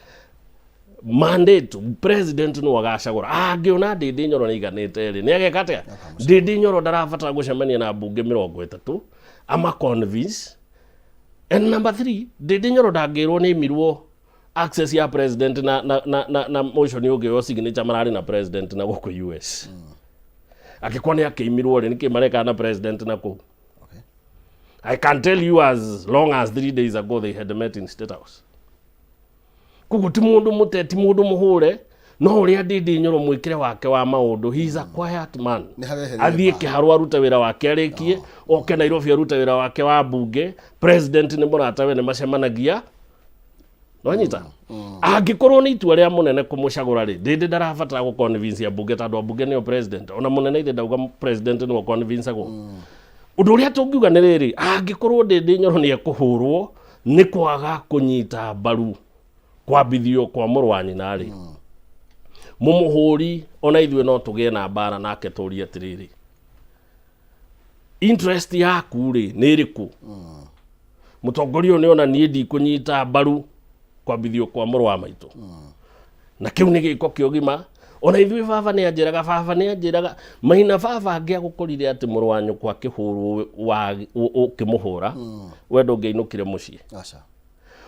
mandate. President no agacagũra. Angĩona Ndindi Nyoro nĩ aiganĩte rĩ, nĩ ageka atĩa? Ndindi Nyoro ndarabatara gũcemania na mbunge 30 ama convince. And number three, Ndindi Nyoro ndangĩrwo nĩ imirwo access ya president na motion ũngĩ signature mararĩ na president na gũkũ US. Angĩkorwo nĩ akĩimirwo rĩ, nĩkĩ mareka na president na kũu? I can tell you, as long as 3 days ago they had met in State House. Koguo ti mũndũ mũte, ti mũndũ mũhũre, no ũrĩa Ndindi Nyoro mwĩkĩre wake wa maũndũ, he is a quiet man. Nĩ harehereire Athiĩ mbara. kĩharũ arute wĩra wake, arĩkie, oke Nairobi arute wĩra wake wa mbunge. President nĩ mũratawe, nĩ macemanagia. Nwanyita, angĩkorwo nĩ itua rĩa mũnene kũmũcagũra rĩ, Ndindi ndarabatara gũ convince ambunge tondũ ambunge nĩo president. Ona mũnene ithe ndauga president nĩwe convinceagwo. Ũndũ ũrĩa tũngiuga nĩ rĩrĩ, angĩkorwo Ndindi Nyoro nĩ ekũhũrwo nĩ kwaga kũnyita mbaru kwambithio kwa mũrũ wa nyina rĩ, mũmũhũri ona ithuĩ no tũgĩe na mbara nake, tũrie atĩrĩrĩ, interest yaku rĩ nĩ ĩrĩkũ? Mũtongoria ũyũ nĩ ona niĩ ndikũnyita mbaru kwambithio kwa mũrũ wa maitũ. Na kĩu nĩ gĩko kĩa ũgima. Ona ithuĩ baba nĩ anjĩraga, baba nĩ anjĩraga, Maina baba angĩagũkorire atĩ mũrũ wa nyũkwa akĩhũrwo ũkĩmũhũra, we ndũngĩainũkire mũciĩ. Aca.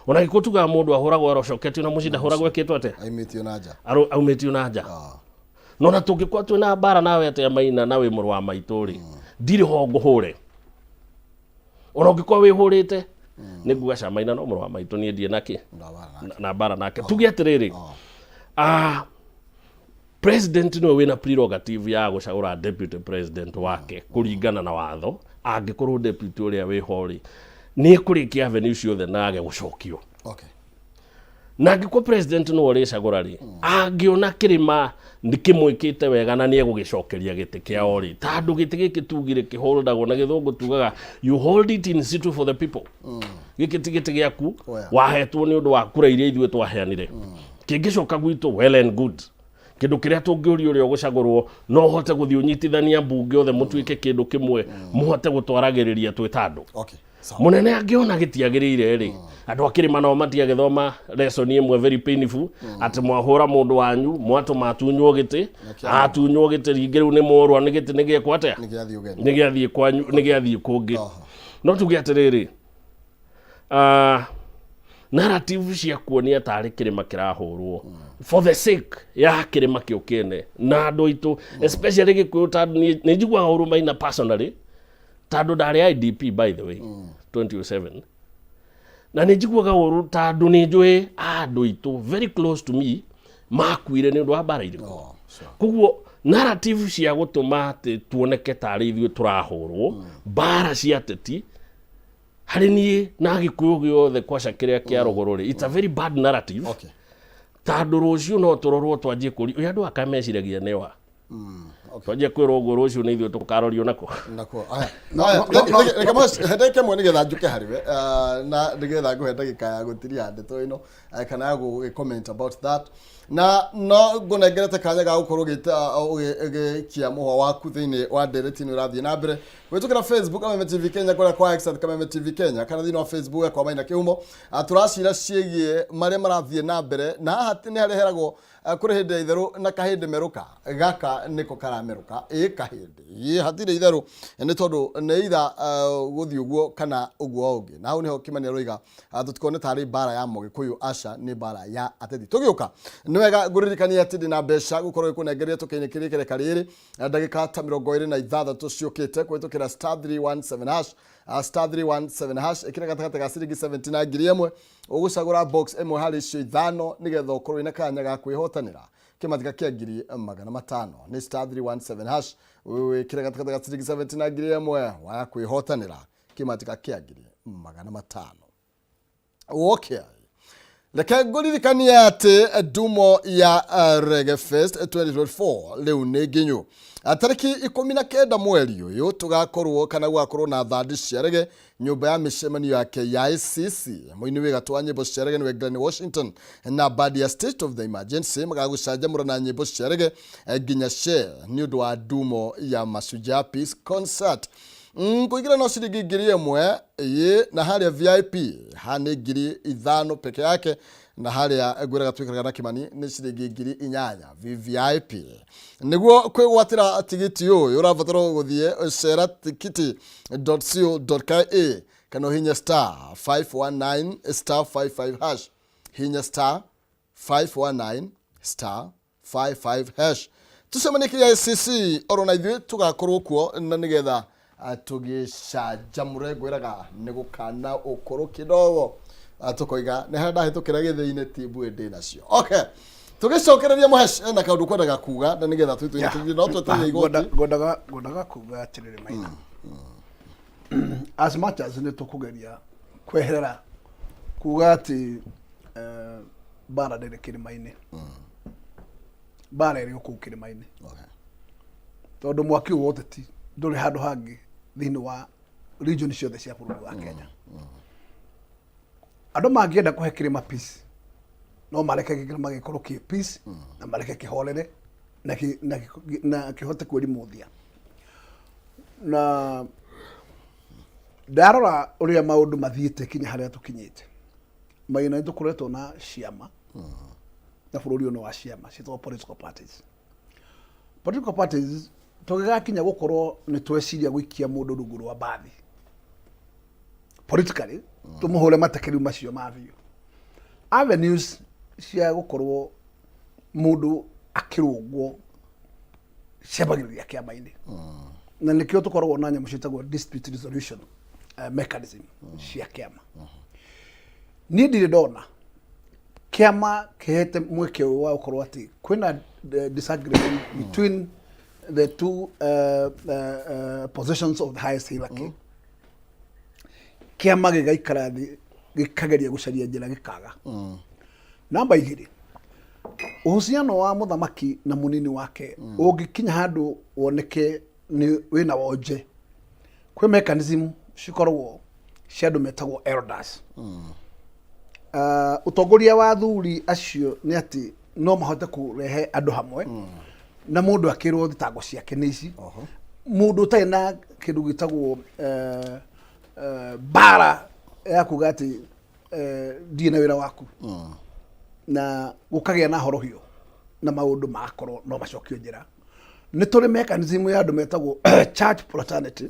Ona gĩkũ tugaga mũndũ ahũragwo arocoketio na mũciĩ ndahũragwo ekĩtwo atĩa? Aimĩtio na nja. Aumĩtio na nja. No na tũngĩkorwo twĩna mbara nawe atĩa Maina na wĩ mũrũ wa maitũ rĩ, ndirĩ ho ngũhũre. Ona ũngĩkorwo wĩhũrĩte, nĩ nguga ca Maina no mũrũ wa maitũ niĩ ndirĩ na kĩ? Na mbara nake. Tuge atĩrĩrĩ, president nĩwe wĩna prerogative ya gũcagũra deputy president wake kũringana na watho, angĩkorwo deputy ũrĩa wĩho rĩ, nĩ ekũrĩkia avenue ciothe na age gũcokio. Na angĩkorwo president nĩwe ũrĩcagũra rĩ, angĩona kĩrĩma nĩ kĩmwĩkĩte wega na nĩ egũgĩcokeria gĩtĩ kĩao rĩ, tondũ gĩtĩ gĩkĩ tugire kĩholdagwo na gĩthũngũ tugaga you hold it in situ for the people. Gĩkĩ ti gĩtĩ gĩaku, wahetwo nĩ ũndũ wa kura iria ithuĩ twaheanire. Kĩngĩcoka gwitũ well and good. Kĩndũ kĩrĩa tũngĩũria ũrĩa ũgũcagũrwo no ũhote gũthiĩ ũnyitithania mbunge othe mũtuĩke kĩndũ kĩmwe, mũhote gũtwaragĩrĩria twĩ ta andũ. Mũnene angĩona gĩtiagĩrĩire rĩ, andũ a kĩrĩma nao matiagĩthoma lesson ĩmwe very painful, atĩ mwahũra mũndũ wanyu, mwatũma atunywo gĩtĩ, atunywo gĩtĩ rĩngĩ rĩu nĩ mworwa nĩ gĩtĩ nĩ gĩekwo atĩa? Nĩ gĩathiĩ ũgeni. Nĩ gĩathiĩ kwanyu, nĩ gĩathiĩ kũngĩ. No tuge atĩrĩrĩ, narrative cia kuonia tarĩ kĩrĩma kĩrahũrwo for the sake ya kĩrĩma kĩo kĩene na andũ aitũ, especially Gĩkũyũ, tondũ nĩ njiguaga ũru Maina personally, tondũ ndarĩ IDP by the way 2007, na nĩ njiguaga ũru tondũ nĩ njũĩ andũ aitũ very close to me makuire nĩ ũndũ wa mbara irĩkũ. Koguo narrative cia gũtũma atĩ tuoneke tarĩ ithuĩ tũrahũrwo mbara cia ateti harĩ niĩ na Gĩkũyũ gĩothe kwaca kĩrĩa kĩa rũgũrũ rĩ, it's a very bad narrative. Tondũ rũciũ no tũrorwo twanjie kũri ũyũ andũ aka meciragia nĩwa. Twanjie kwĩrwo ũguo rũciũ nĩ ithuĩ tũkarorio nako. Nako. Aya. Aya, reke he ndagĩka ĩmwe nĩgetha njũke harĩ we, na nĩgetha ngũhe ndagĩka ya gũtiria ndeto ĩno, kana ya gũ comment about that. Na no ngũnengerete kanya ga gũkorwo ũgĩkia mũhwa waku thĩinĩ wa ndereti ĩno ĩrathiĩ na mbere kũhĩtũkĩra Facebook Kameme TV Kenya, kũrĩa kwa X at Kameme TV Kenya, kana thĩinĩ wa Facebook yakwa Maina Kĩhumo. Tũracira ciĩgiĩ marĩa marathiĩ na mbere, na haha nĩ harĩa heragwo kũrĩ hĩndĩ ya itherũ na kahĩndĩ merũka, gaka nĩko karamerũka. Ĩ kahĩndĩ ĩ hatirĩ itherũ, nĩ tondũ nĩ itha gũthiĩ ũguo kana ũguo ũngĩ, na hau nĩho Kĩmani aroiga tũtikone tarĩ mbara ya Mũgĩkũyũ, aca nĩ mbara ya ateti. Tũgĩũka nĩ wega ngũririkania atĩ ndĩna mbeca gũkorwo ĩkũnengeria tũkĩinĩ kĩrĩ kĩreka rĩrĩ ndagĩka ta 26 ciũkĩte kũhĩtũkĩra star 317 hash, star 317 hash, ĩkĩra gatagatĩ ga ciringi 70 na 1000, ũgũcagũra box ĩmwe harĩ icio ithano nĩgetha ũkorwo wĩna kanya ga kwĩhotanĩra kĩmatika kĩa 500,000. Nĩ star 317 hash, wĩkĩre gatagatĩ ga ciringi 70 na 1000 waya kwĩhotanĩra kĩmatika kĩa 500,000. Okay. Reke ngũririkanie atĩ ndumo ya Reggae Fest 2024 rĩu nĩ nginyu. Tarĩki 19 mweri ũyũ tũgakorwo kana gũgakorwo na thandi cia reggae nyũmba ya mĩcemanio ya KICC. Mũini wĩ gatũ wa nyĩmbo cia reggae nĩwe Glenn Washington na band ya State of the Emergency magagũcanjamũra na nyĩmbo cia reggae nginya she nĩ ũndũ wa ndumo ya Mashujaa Peace Concert. Kũingĩra no ciringi 1000 ĩ, na harĩa VIP ha nĩ 5000 peke yake, na harĩa ngwĩraga twĩkaraga na Kĩmani nĩ ciringi 8000 VVIP. Nĩguo kwĩgwatĩra tigiti ũyũ ũrabatara gũthiĩ cera tikiti.co.ke kana ũhinye star 519 star 55 hash, hinya star 519 star 55 hash, tucemanie KICC oro na ithuĩ tũgakorwo kuo na nĩgetha tũgĩcanjamũre. Ngwĩraga nĩ gũkana ũkũrũ kidogo, tũkoiga nĩ harĩa ndahĩtũkĩra gĩthĩi-inĩ ti mbuĩ ndĩ nacio. Okay, tũgĩcokereria Mũhesh ena kaũndũ kwendaga kuga na nĩgetha twĩtwĩtĩrie no twetereire igoti. Ngwendaga kuga atĩrĩrĩ Maina, as much as nĩ tũkũgeria kweherera kuga atĩ mbara ndĩrĩ kĩrĩma-inĩ, mbara ĩrĩ o kũu kĩrĩma-inĩ, tondũ mwaki ũyũ wa ũteti ndũrĩ handũ hangĩ thĩinĩ wa region ciothe cia bũrũri wa Kenya. Andũ mangĩenda kũhe kĩrĩma peace, no mareke kĩrĩma gĩkorwo kĩ peace na mareke kĩhorere na kĩhote kwĩrimuthia. Na ndarora ũrĩa maũndũ mathiĩte kinya harĩa tũkinyĩte, Maina, nĩ tũkoretwo na ciama. Na bũrũri ũyũ nĩ wa ciama ciĩtagwo political parties. Political parties tũgĩgakinya gũkorwo nĩ tweciria gũikia mũndũ rungu rwa mbathi politically, tũmũhũre matakĩru macio ma biũ, avenues cia gũkorwo mũndũ akĩrũngwo ciambagĩrĩria kĩama-inĩ, na nĩkĩo tũkoragwo na nyamũ ciĩtagwo dispute resolution mechanism cia kĩama. Niĩ ndirĩ ndona kĩama kĩhete mweke ũyũ wa gũkorwo atĩ kwĩna disagreement between the two positions of the highest hierarchy, kĩama gĩgaikara thĩ gĩkageria gũcaria njĩra gĩkaga. Namba 2, uhusiano wa mũthamaki na mũnini wake ũngĩkinya handũ woneke nĩ wĩna wonje, kwĩ mechanism cikoragwo cia andũ metagwo elders. Ũtongoria wa athuri acio nĩ atĩ no mahote kũrehe andũ hamwe na mũndũ akĩrwo thitango ciake nĩ ici. Mũndũ ũtarĩ na kĩndũ gĩtagwo mbara ya kuga atĩ ndirĩ na wĩra waku, na gũkagĩa na horohio na maũndũ magakorwo no macokio njĩra. Nĩ tũrĩ mechanism ya andũ metagwo church fraternity.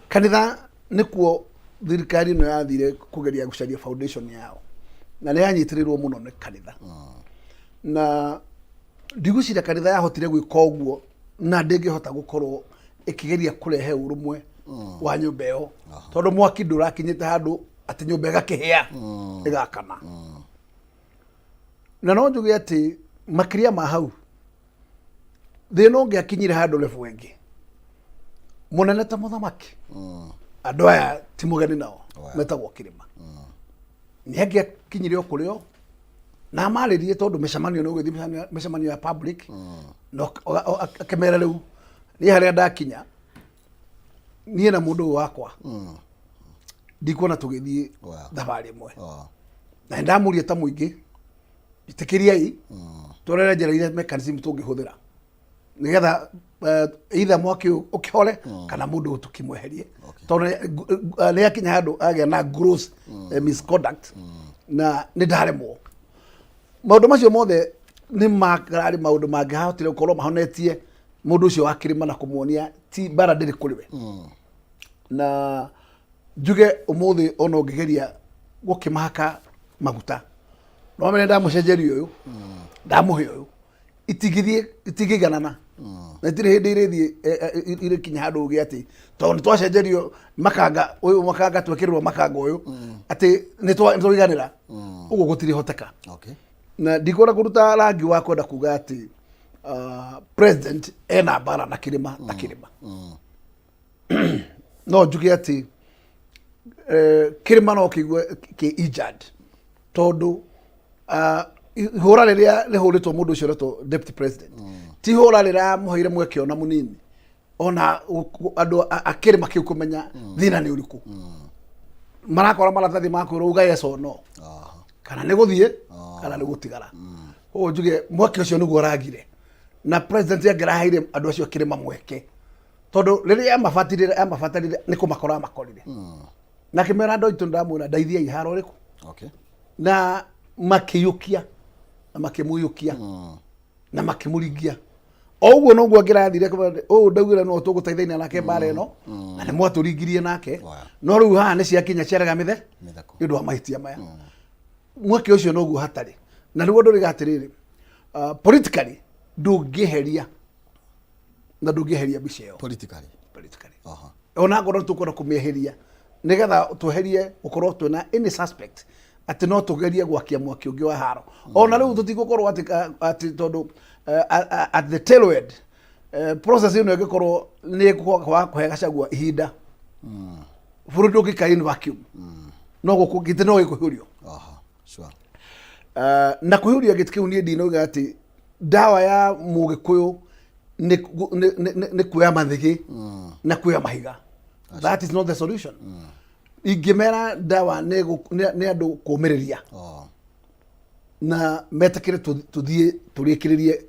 Kanitha nĩkuo thirikari ĩno yathire kũgeria gũcaria foundation yao, na nĩ yanyitĩrĩrwo mũno nĩ kanitha, na ndigwĩciria kanitha yahotire gwĩka ũguo na ndĩngĩhota gũkorwo ĩkĩgeria kũrehe ũrũmwe wa nyũmba ĩyo, tondũ mwaki ndũrakinyĩte handũ atĩ nyũmba ĩgakĩhĩa ĩgakana. Na no njuge atĩ makĩria ma hau, thĩna ũngĩakinyire handũ level ĩngĩ mũnene ta mũthamaki, andũ aya ti mũgeni nao metagwo kĩrĩma, nĩ angĩakinyire o kũrĩ o na amarĩrie, tondũ mĩcemanio nĩ ũgĩthiĩ mĩcemanio ya public na akĩmera rĩu niĩ harĩa ndakinya, niĩ na mũndũ ũyũ wakwa ndikuona tũgĩthiĩ thabarĩ ĩmwe. Na nĩ ndamũria ta mũingĩ, ĩtĩkĩriai tũrere njĩra iria mechanism tũngĩhũthĩra nĩgetha either mwaki ũyũ ũkĩhore kana mũndũ ũyũ tũkĩmweherie, tondũ nĩ akinya handũ agĩa na gross misconduct na nĩ ndaremwo. Maũndũ macio mothe nĩ makararĩ maũndũ mangĩhotire gũkorwo mahonetie mũndũ ũcio wa kĩrĩma na kũmuonia ti mbara ndĩrĩ kũrĩ we. Na njuge ũmũthĩ ona ũngĩgeria gũkĩmahaka maguta, no mene ndamũcenjeria ũyũ, ndamũhe ũyũ, itingĩthiĩ, itingĩiganana, na itirĩ hĩndĩ irĩthiĩ irĩkinya handũ uge atĩ tondũ nĩ twacenjerio makanga ũyũ, makanga twekĩrĩrwo makanga ũyũ, atĩ nĩ twaiganĩra ũguo, gũtirĩhoteka. Na ndikwenda kũruta rangi wa kwenda kuga atĩ president ena mbara na kĩrĩma ta kĩrĩma. No njuge atĩ kĩrĩma no kĩigue kĩ injured, tondũ ihũra rĩrĩa rĩhũrĩtwo mũndũ ũcio ũretwo deputy president ti ihũra rĩramũheire mweke ona mũnini ona andũ a kĩrĩma kĩu kũmenya thĩna nĩ ũrĩkũ. Marakora maratathi ma kwĩrwo uga yes or no, kana nĩ gũthiĩ kana nĩ gũtigara. Ũguo njuge mweke ũcio nĩguo ũragire, na president angĩraheire andũ acio kĩrĩma mweke, tondũ rĩrĩa amabatarire amabatarire nĩ kũmakora amakorire na akĩmera, andũ aitũ, ndamwĩra ndeithiai haro ũrĩkũ. Na makĩiyũkia na makĩmũiyũkia na makĩmũringia o ũguo noguo angĩrathire ũũ ndaugire no tũgũteithania nake mbara ĩno, na nĩ mwatũringirie nake. No rĩu haha nĩ ciakinya ciarega mĩthe Mĩtheko. Nĩ ũndũ wa mahĩtia maya, mweke ũcio noguo hatarĩ. Na nĩguo ndũriga atĩrĩrĩ, politically ndũngĩeheria na ndũngĩeheria mbica ĩyo. Politically. Politically, ona ngorwo tũkwenda kũmĩeheria nĩgetha tweherie gũkorwo twĩna any suspect atĩ no tũgerie gwakia mwaki ũngĩ wa haro, ona rĩu tũtigũkorwo atĩ tondũ at the tail end process ĩno ĩngĩkorwo nĩ kwaga kũhe Gachagua ihinda, bũrũri ndũngĩikara in vacuum, no gũkũ gĩtĩ no gĩkũhiũrio. Na kũhiũria gĩtĩ kĩu, niĩ ndinauga atĩ ndawa ya mũgĩkũyũ nĩ kuoya mathĩgĩ na kuoya mahiga. That is not the solution. Ingĩmera ndawa nĩ andũ kũmĩrĩria na metĩkĩre tũthiĩ tũrĩkĩrĩrie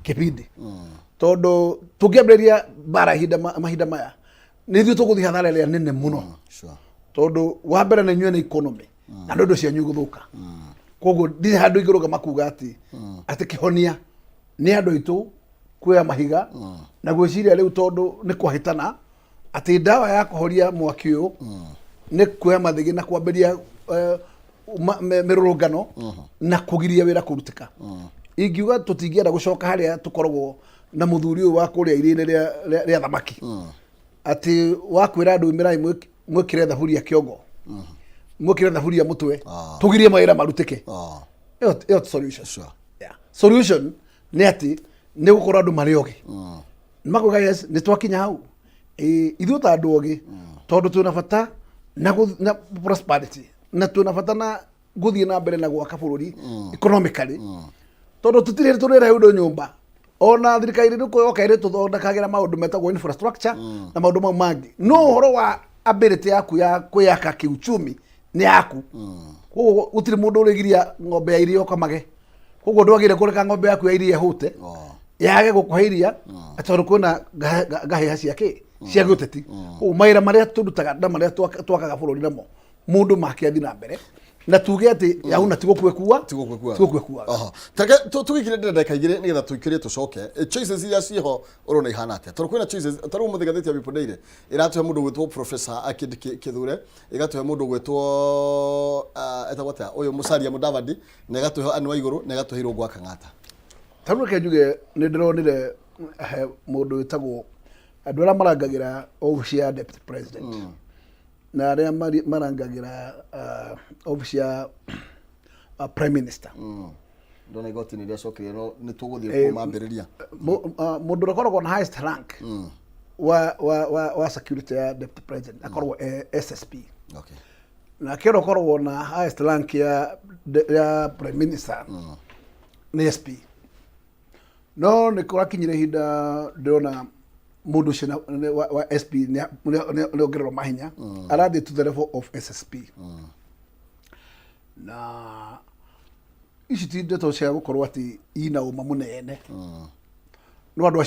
kĩbindi, tondũ tũngĩambĩrĩria mbara ihinda mahinda maya, nĩ ithuĩ tũgũthiĩ hathara ĩrĩa nene mũno, tondũ wa mbere nĩ inyuĩ nĩ economy na nĩ ũndũ cianyu igũthũka. Koguo ndirĩ handũ ingĩrũgama kuga atĩ kĩhonia nĩ andũ aitũ kuoya mahiga na gwĩciria rĩu tondũ nĩ kwahĩtana atĩ ndawa ya kũhoria mwaki ũyũ nĩ kuoya mathĩgĩ na kwambĩria mĩrũrũngano na kũgiria wĩra kũrutĩka. Ingiuga tũtingĩenda gũcoka harĩa tũkoragwo na mũthuri ũyũ wa kũrĩa iria-inĩ rĩa thamaki, atĩ wa kwĩra andũ umĩrai mwĩkĩre thaburia kĩongo, mwĩkĩre thaburia mũtwe, tũgirie mawĩra marutĩke. Ĩyo ti solution. Yeah. Solution nĩ atĩ nĩ gũkorwo andũ marĩ ogĩ makuga yes, nĩ twakinya hau. Ĩ, ithuĩ ta andũ ogĩ, tondũ twĩna bata na prosperity na twĩna bata na gũthiĩ na mbere na gwaka bũrũri economically, tondũ tũtirĩ tũrĩra ũndũ nyũmba ona thirikari rĩ yoka ĩrĩ tũthondekagĩra maũndũ metagwo infrastructure na maũndũ mau mangĩ, no ũhoro wa ability yaku ya kwĩyaka kiuchumi nĩ yaku. Koguo gũtirĩ mũndũ ũrĩgiria ng'ombe ya iria ũkamage, koguo ndwagĩrĩire kũreka ng'ombe yaku ya iria ĩhũte yage gũkũhe iria tondũ kwĩna ngahĩha cia kĩ cia gĩũteti. Koguo mawĩra marĩa tũrutaga na marĩa twakaga bũrũri namo mũndũ make athiĩ na mbere na tuge atĩ yauna ti gũkue kua. Ti gũkue kuaga. Ti gũkue kuaga. Aha. Tareke tũgĩkire ndĩrenda ndagĩka 2 nĩgetha tũikĩrie tũcoke. Choices iria ciĩho ũrona ihana atĩa? Tondũ kwĩna choices, ta rĩu ũmũthĩ ngathĩti ya People Daily ĩratũhe mũndũ ũgwĩtwo Professor Akindi Kithure, ĩgatũhe mũndũ ũgwĩtwo etagwo atĩa ũyũ Musalia Mudavadi, na ĩgatũhe Anne Waigũrũ, na ĩgatũhe Irũngũ wa Kang'ata. Ta rĩu reke njuge nĩ ndĩronire he mũndũ wĩtagwo andũ arĩa marangagĩra obici ya deputy president na arĩa marangagĩra obici ya prime minister. Ndona igoti nĩ rĩacokeria, no nĩ tũgũthiĩ kuo mambĩrĩria. Mũndũ ũrĩa ũkoragwo na highest rank wa security ya deputy president akoragwo e SSP. Nake ũrĩa ũkoragwo na highest rank ya prime minister nĩ SP. No nĩ kũrakinyire ihinda ndĩrona mũndũ ũcio wa SP nĩ ongererwo mahinya, arathiĩ to the level of SSP. Na ici ti ndeto cia gũkorwo atĩ ina ũma mũnene, no andũ acio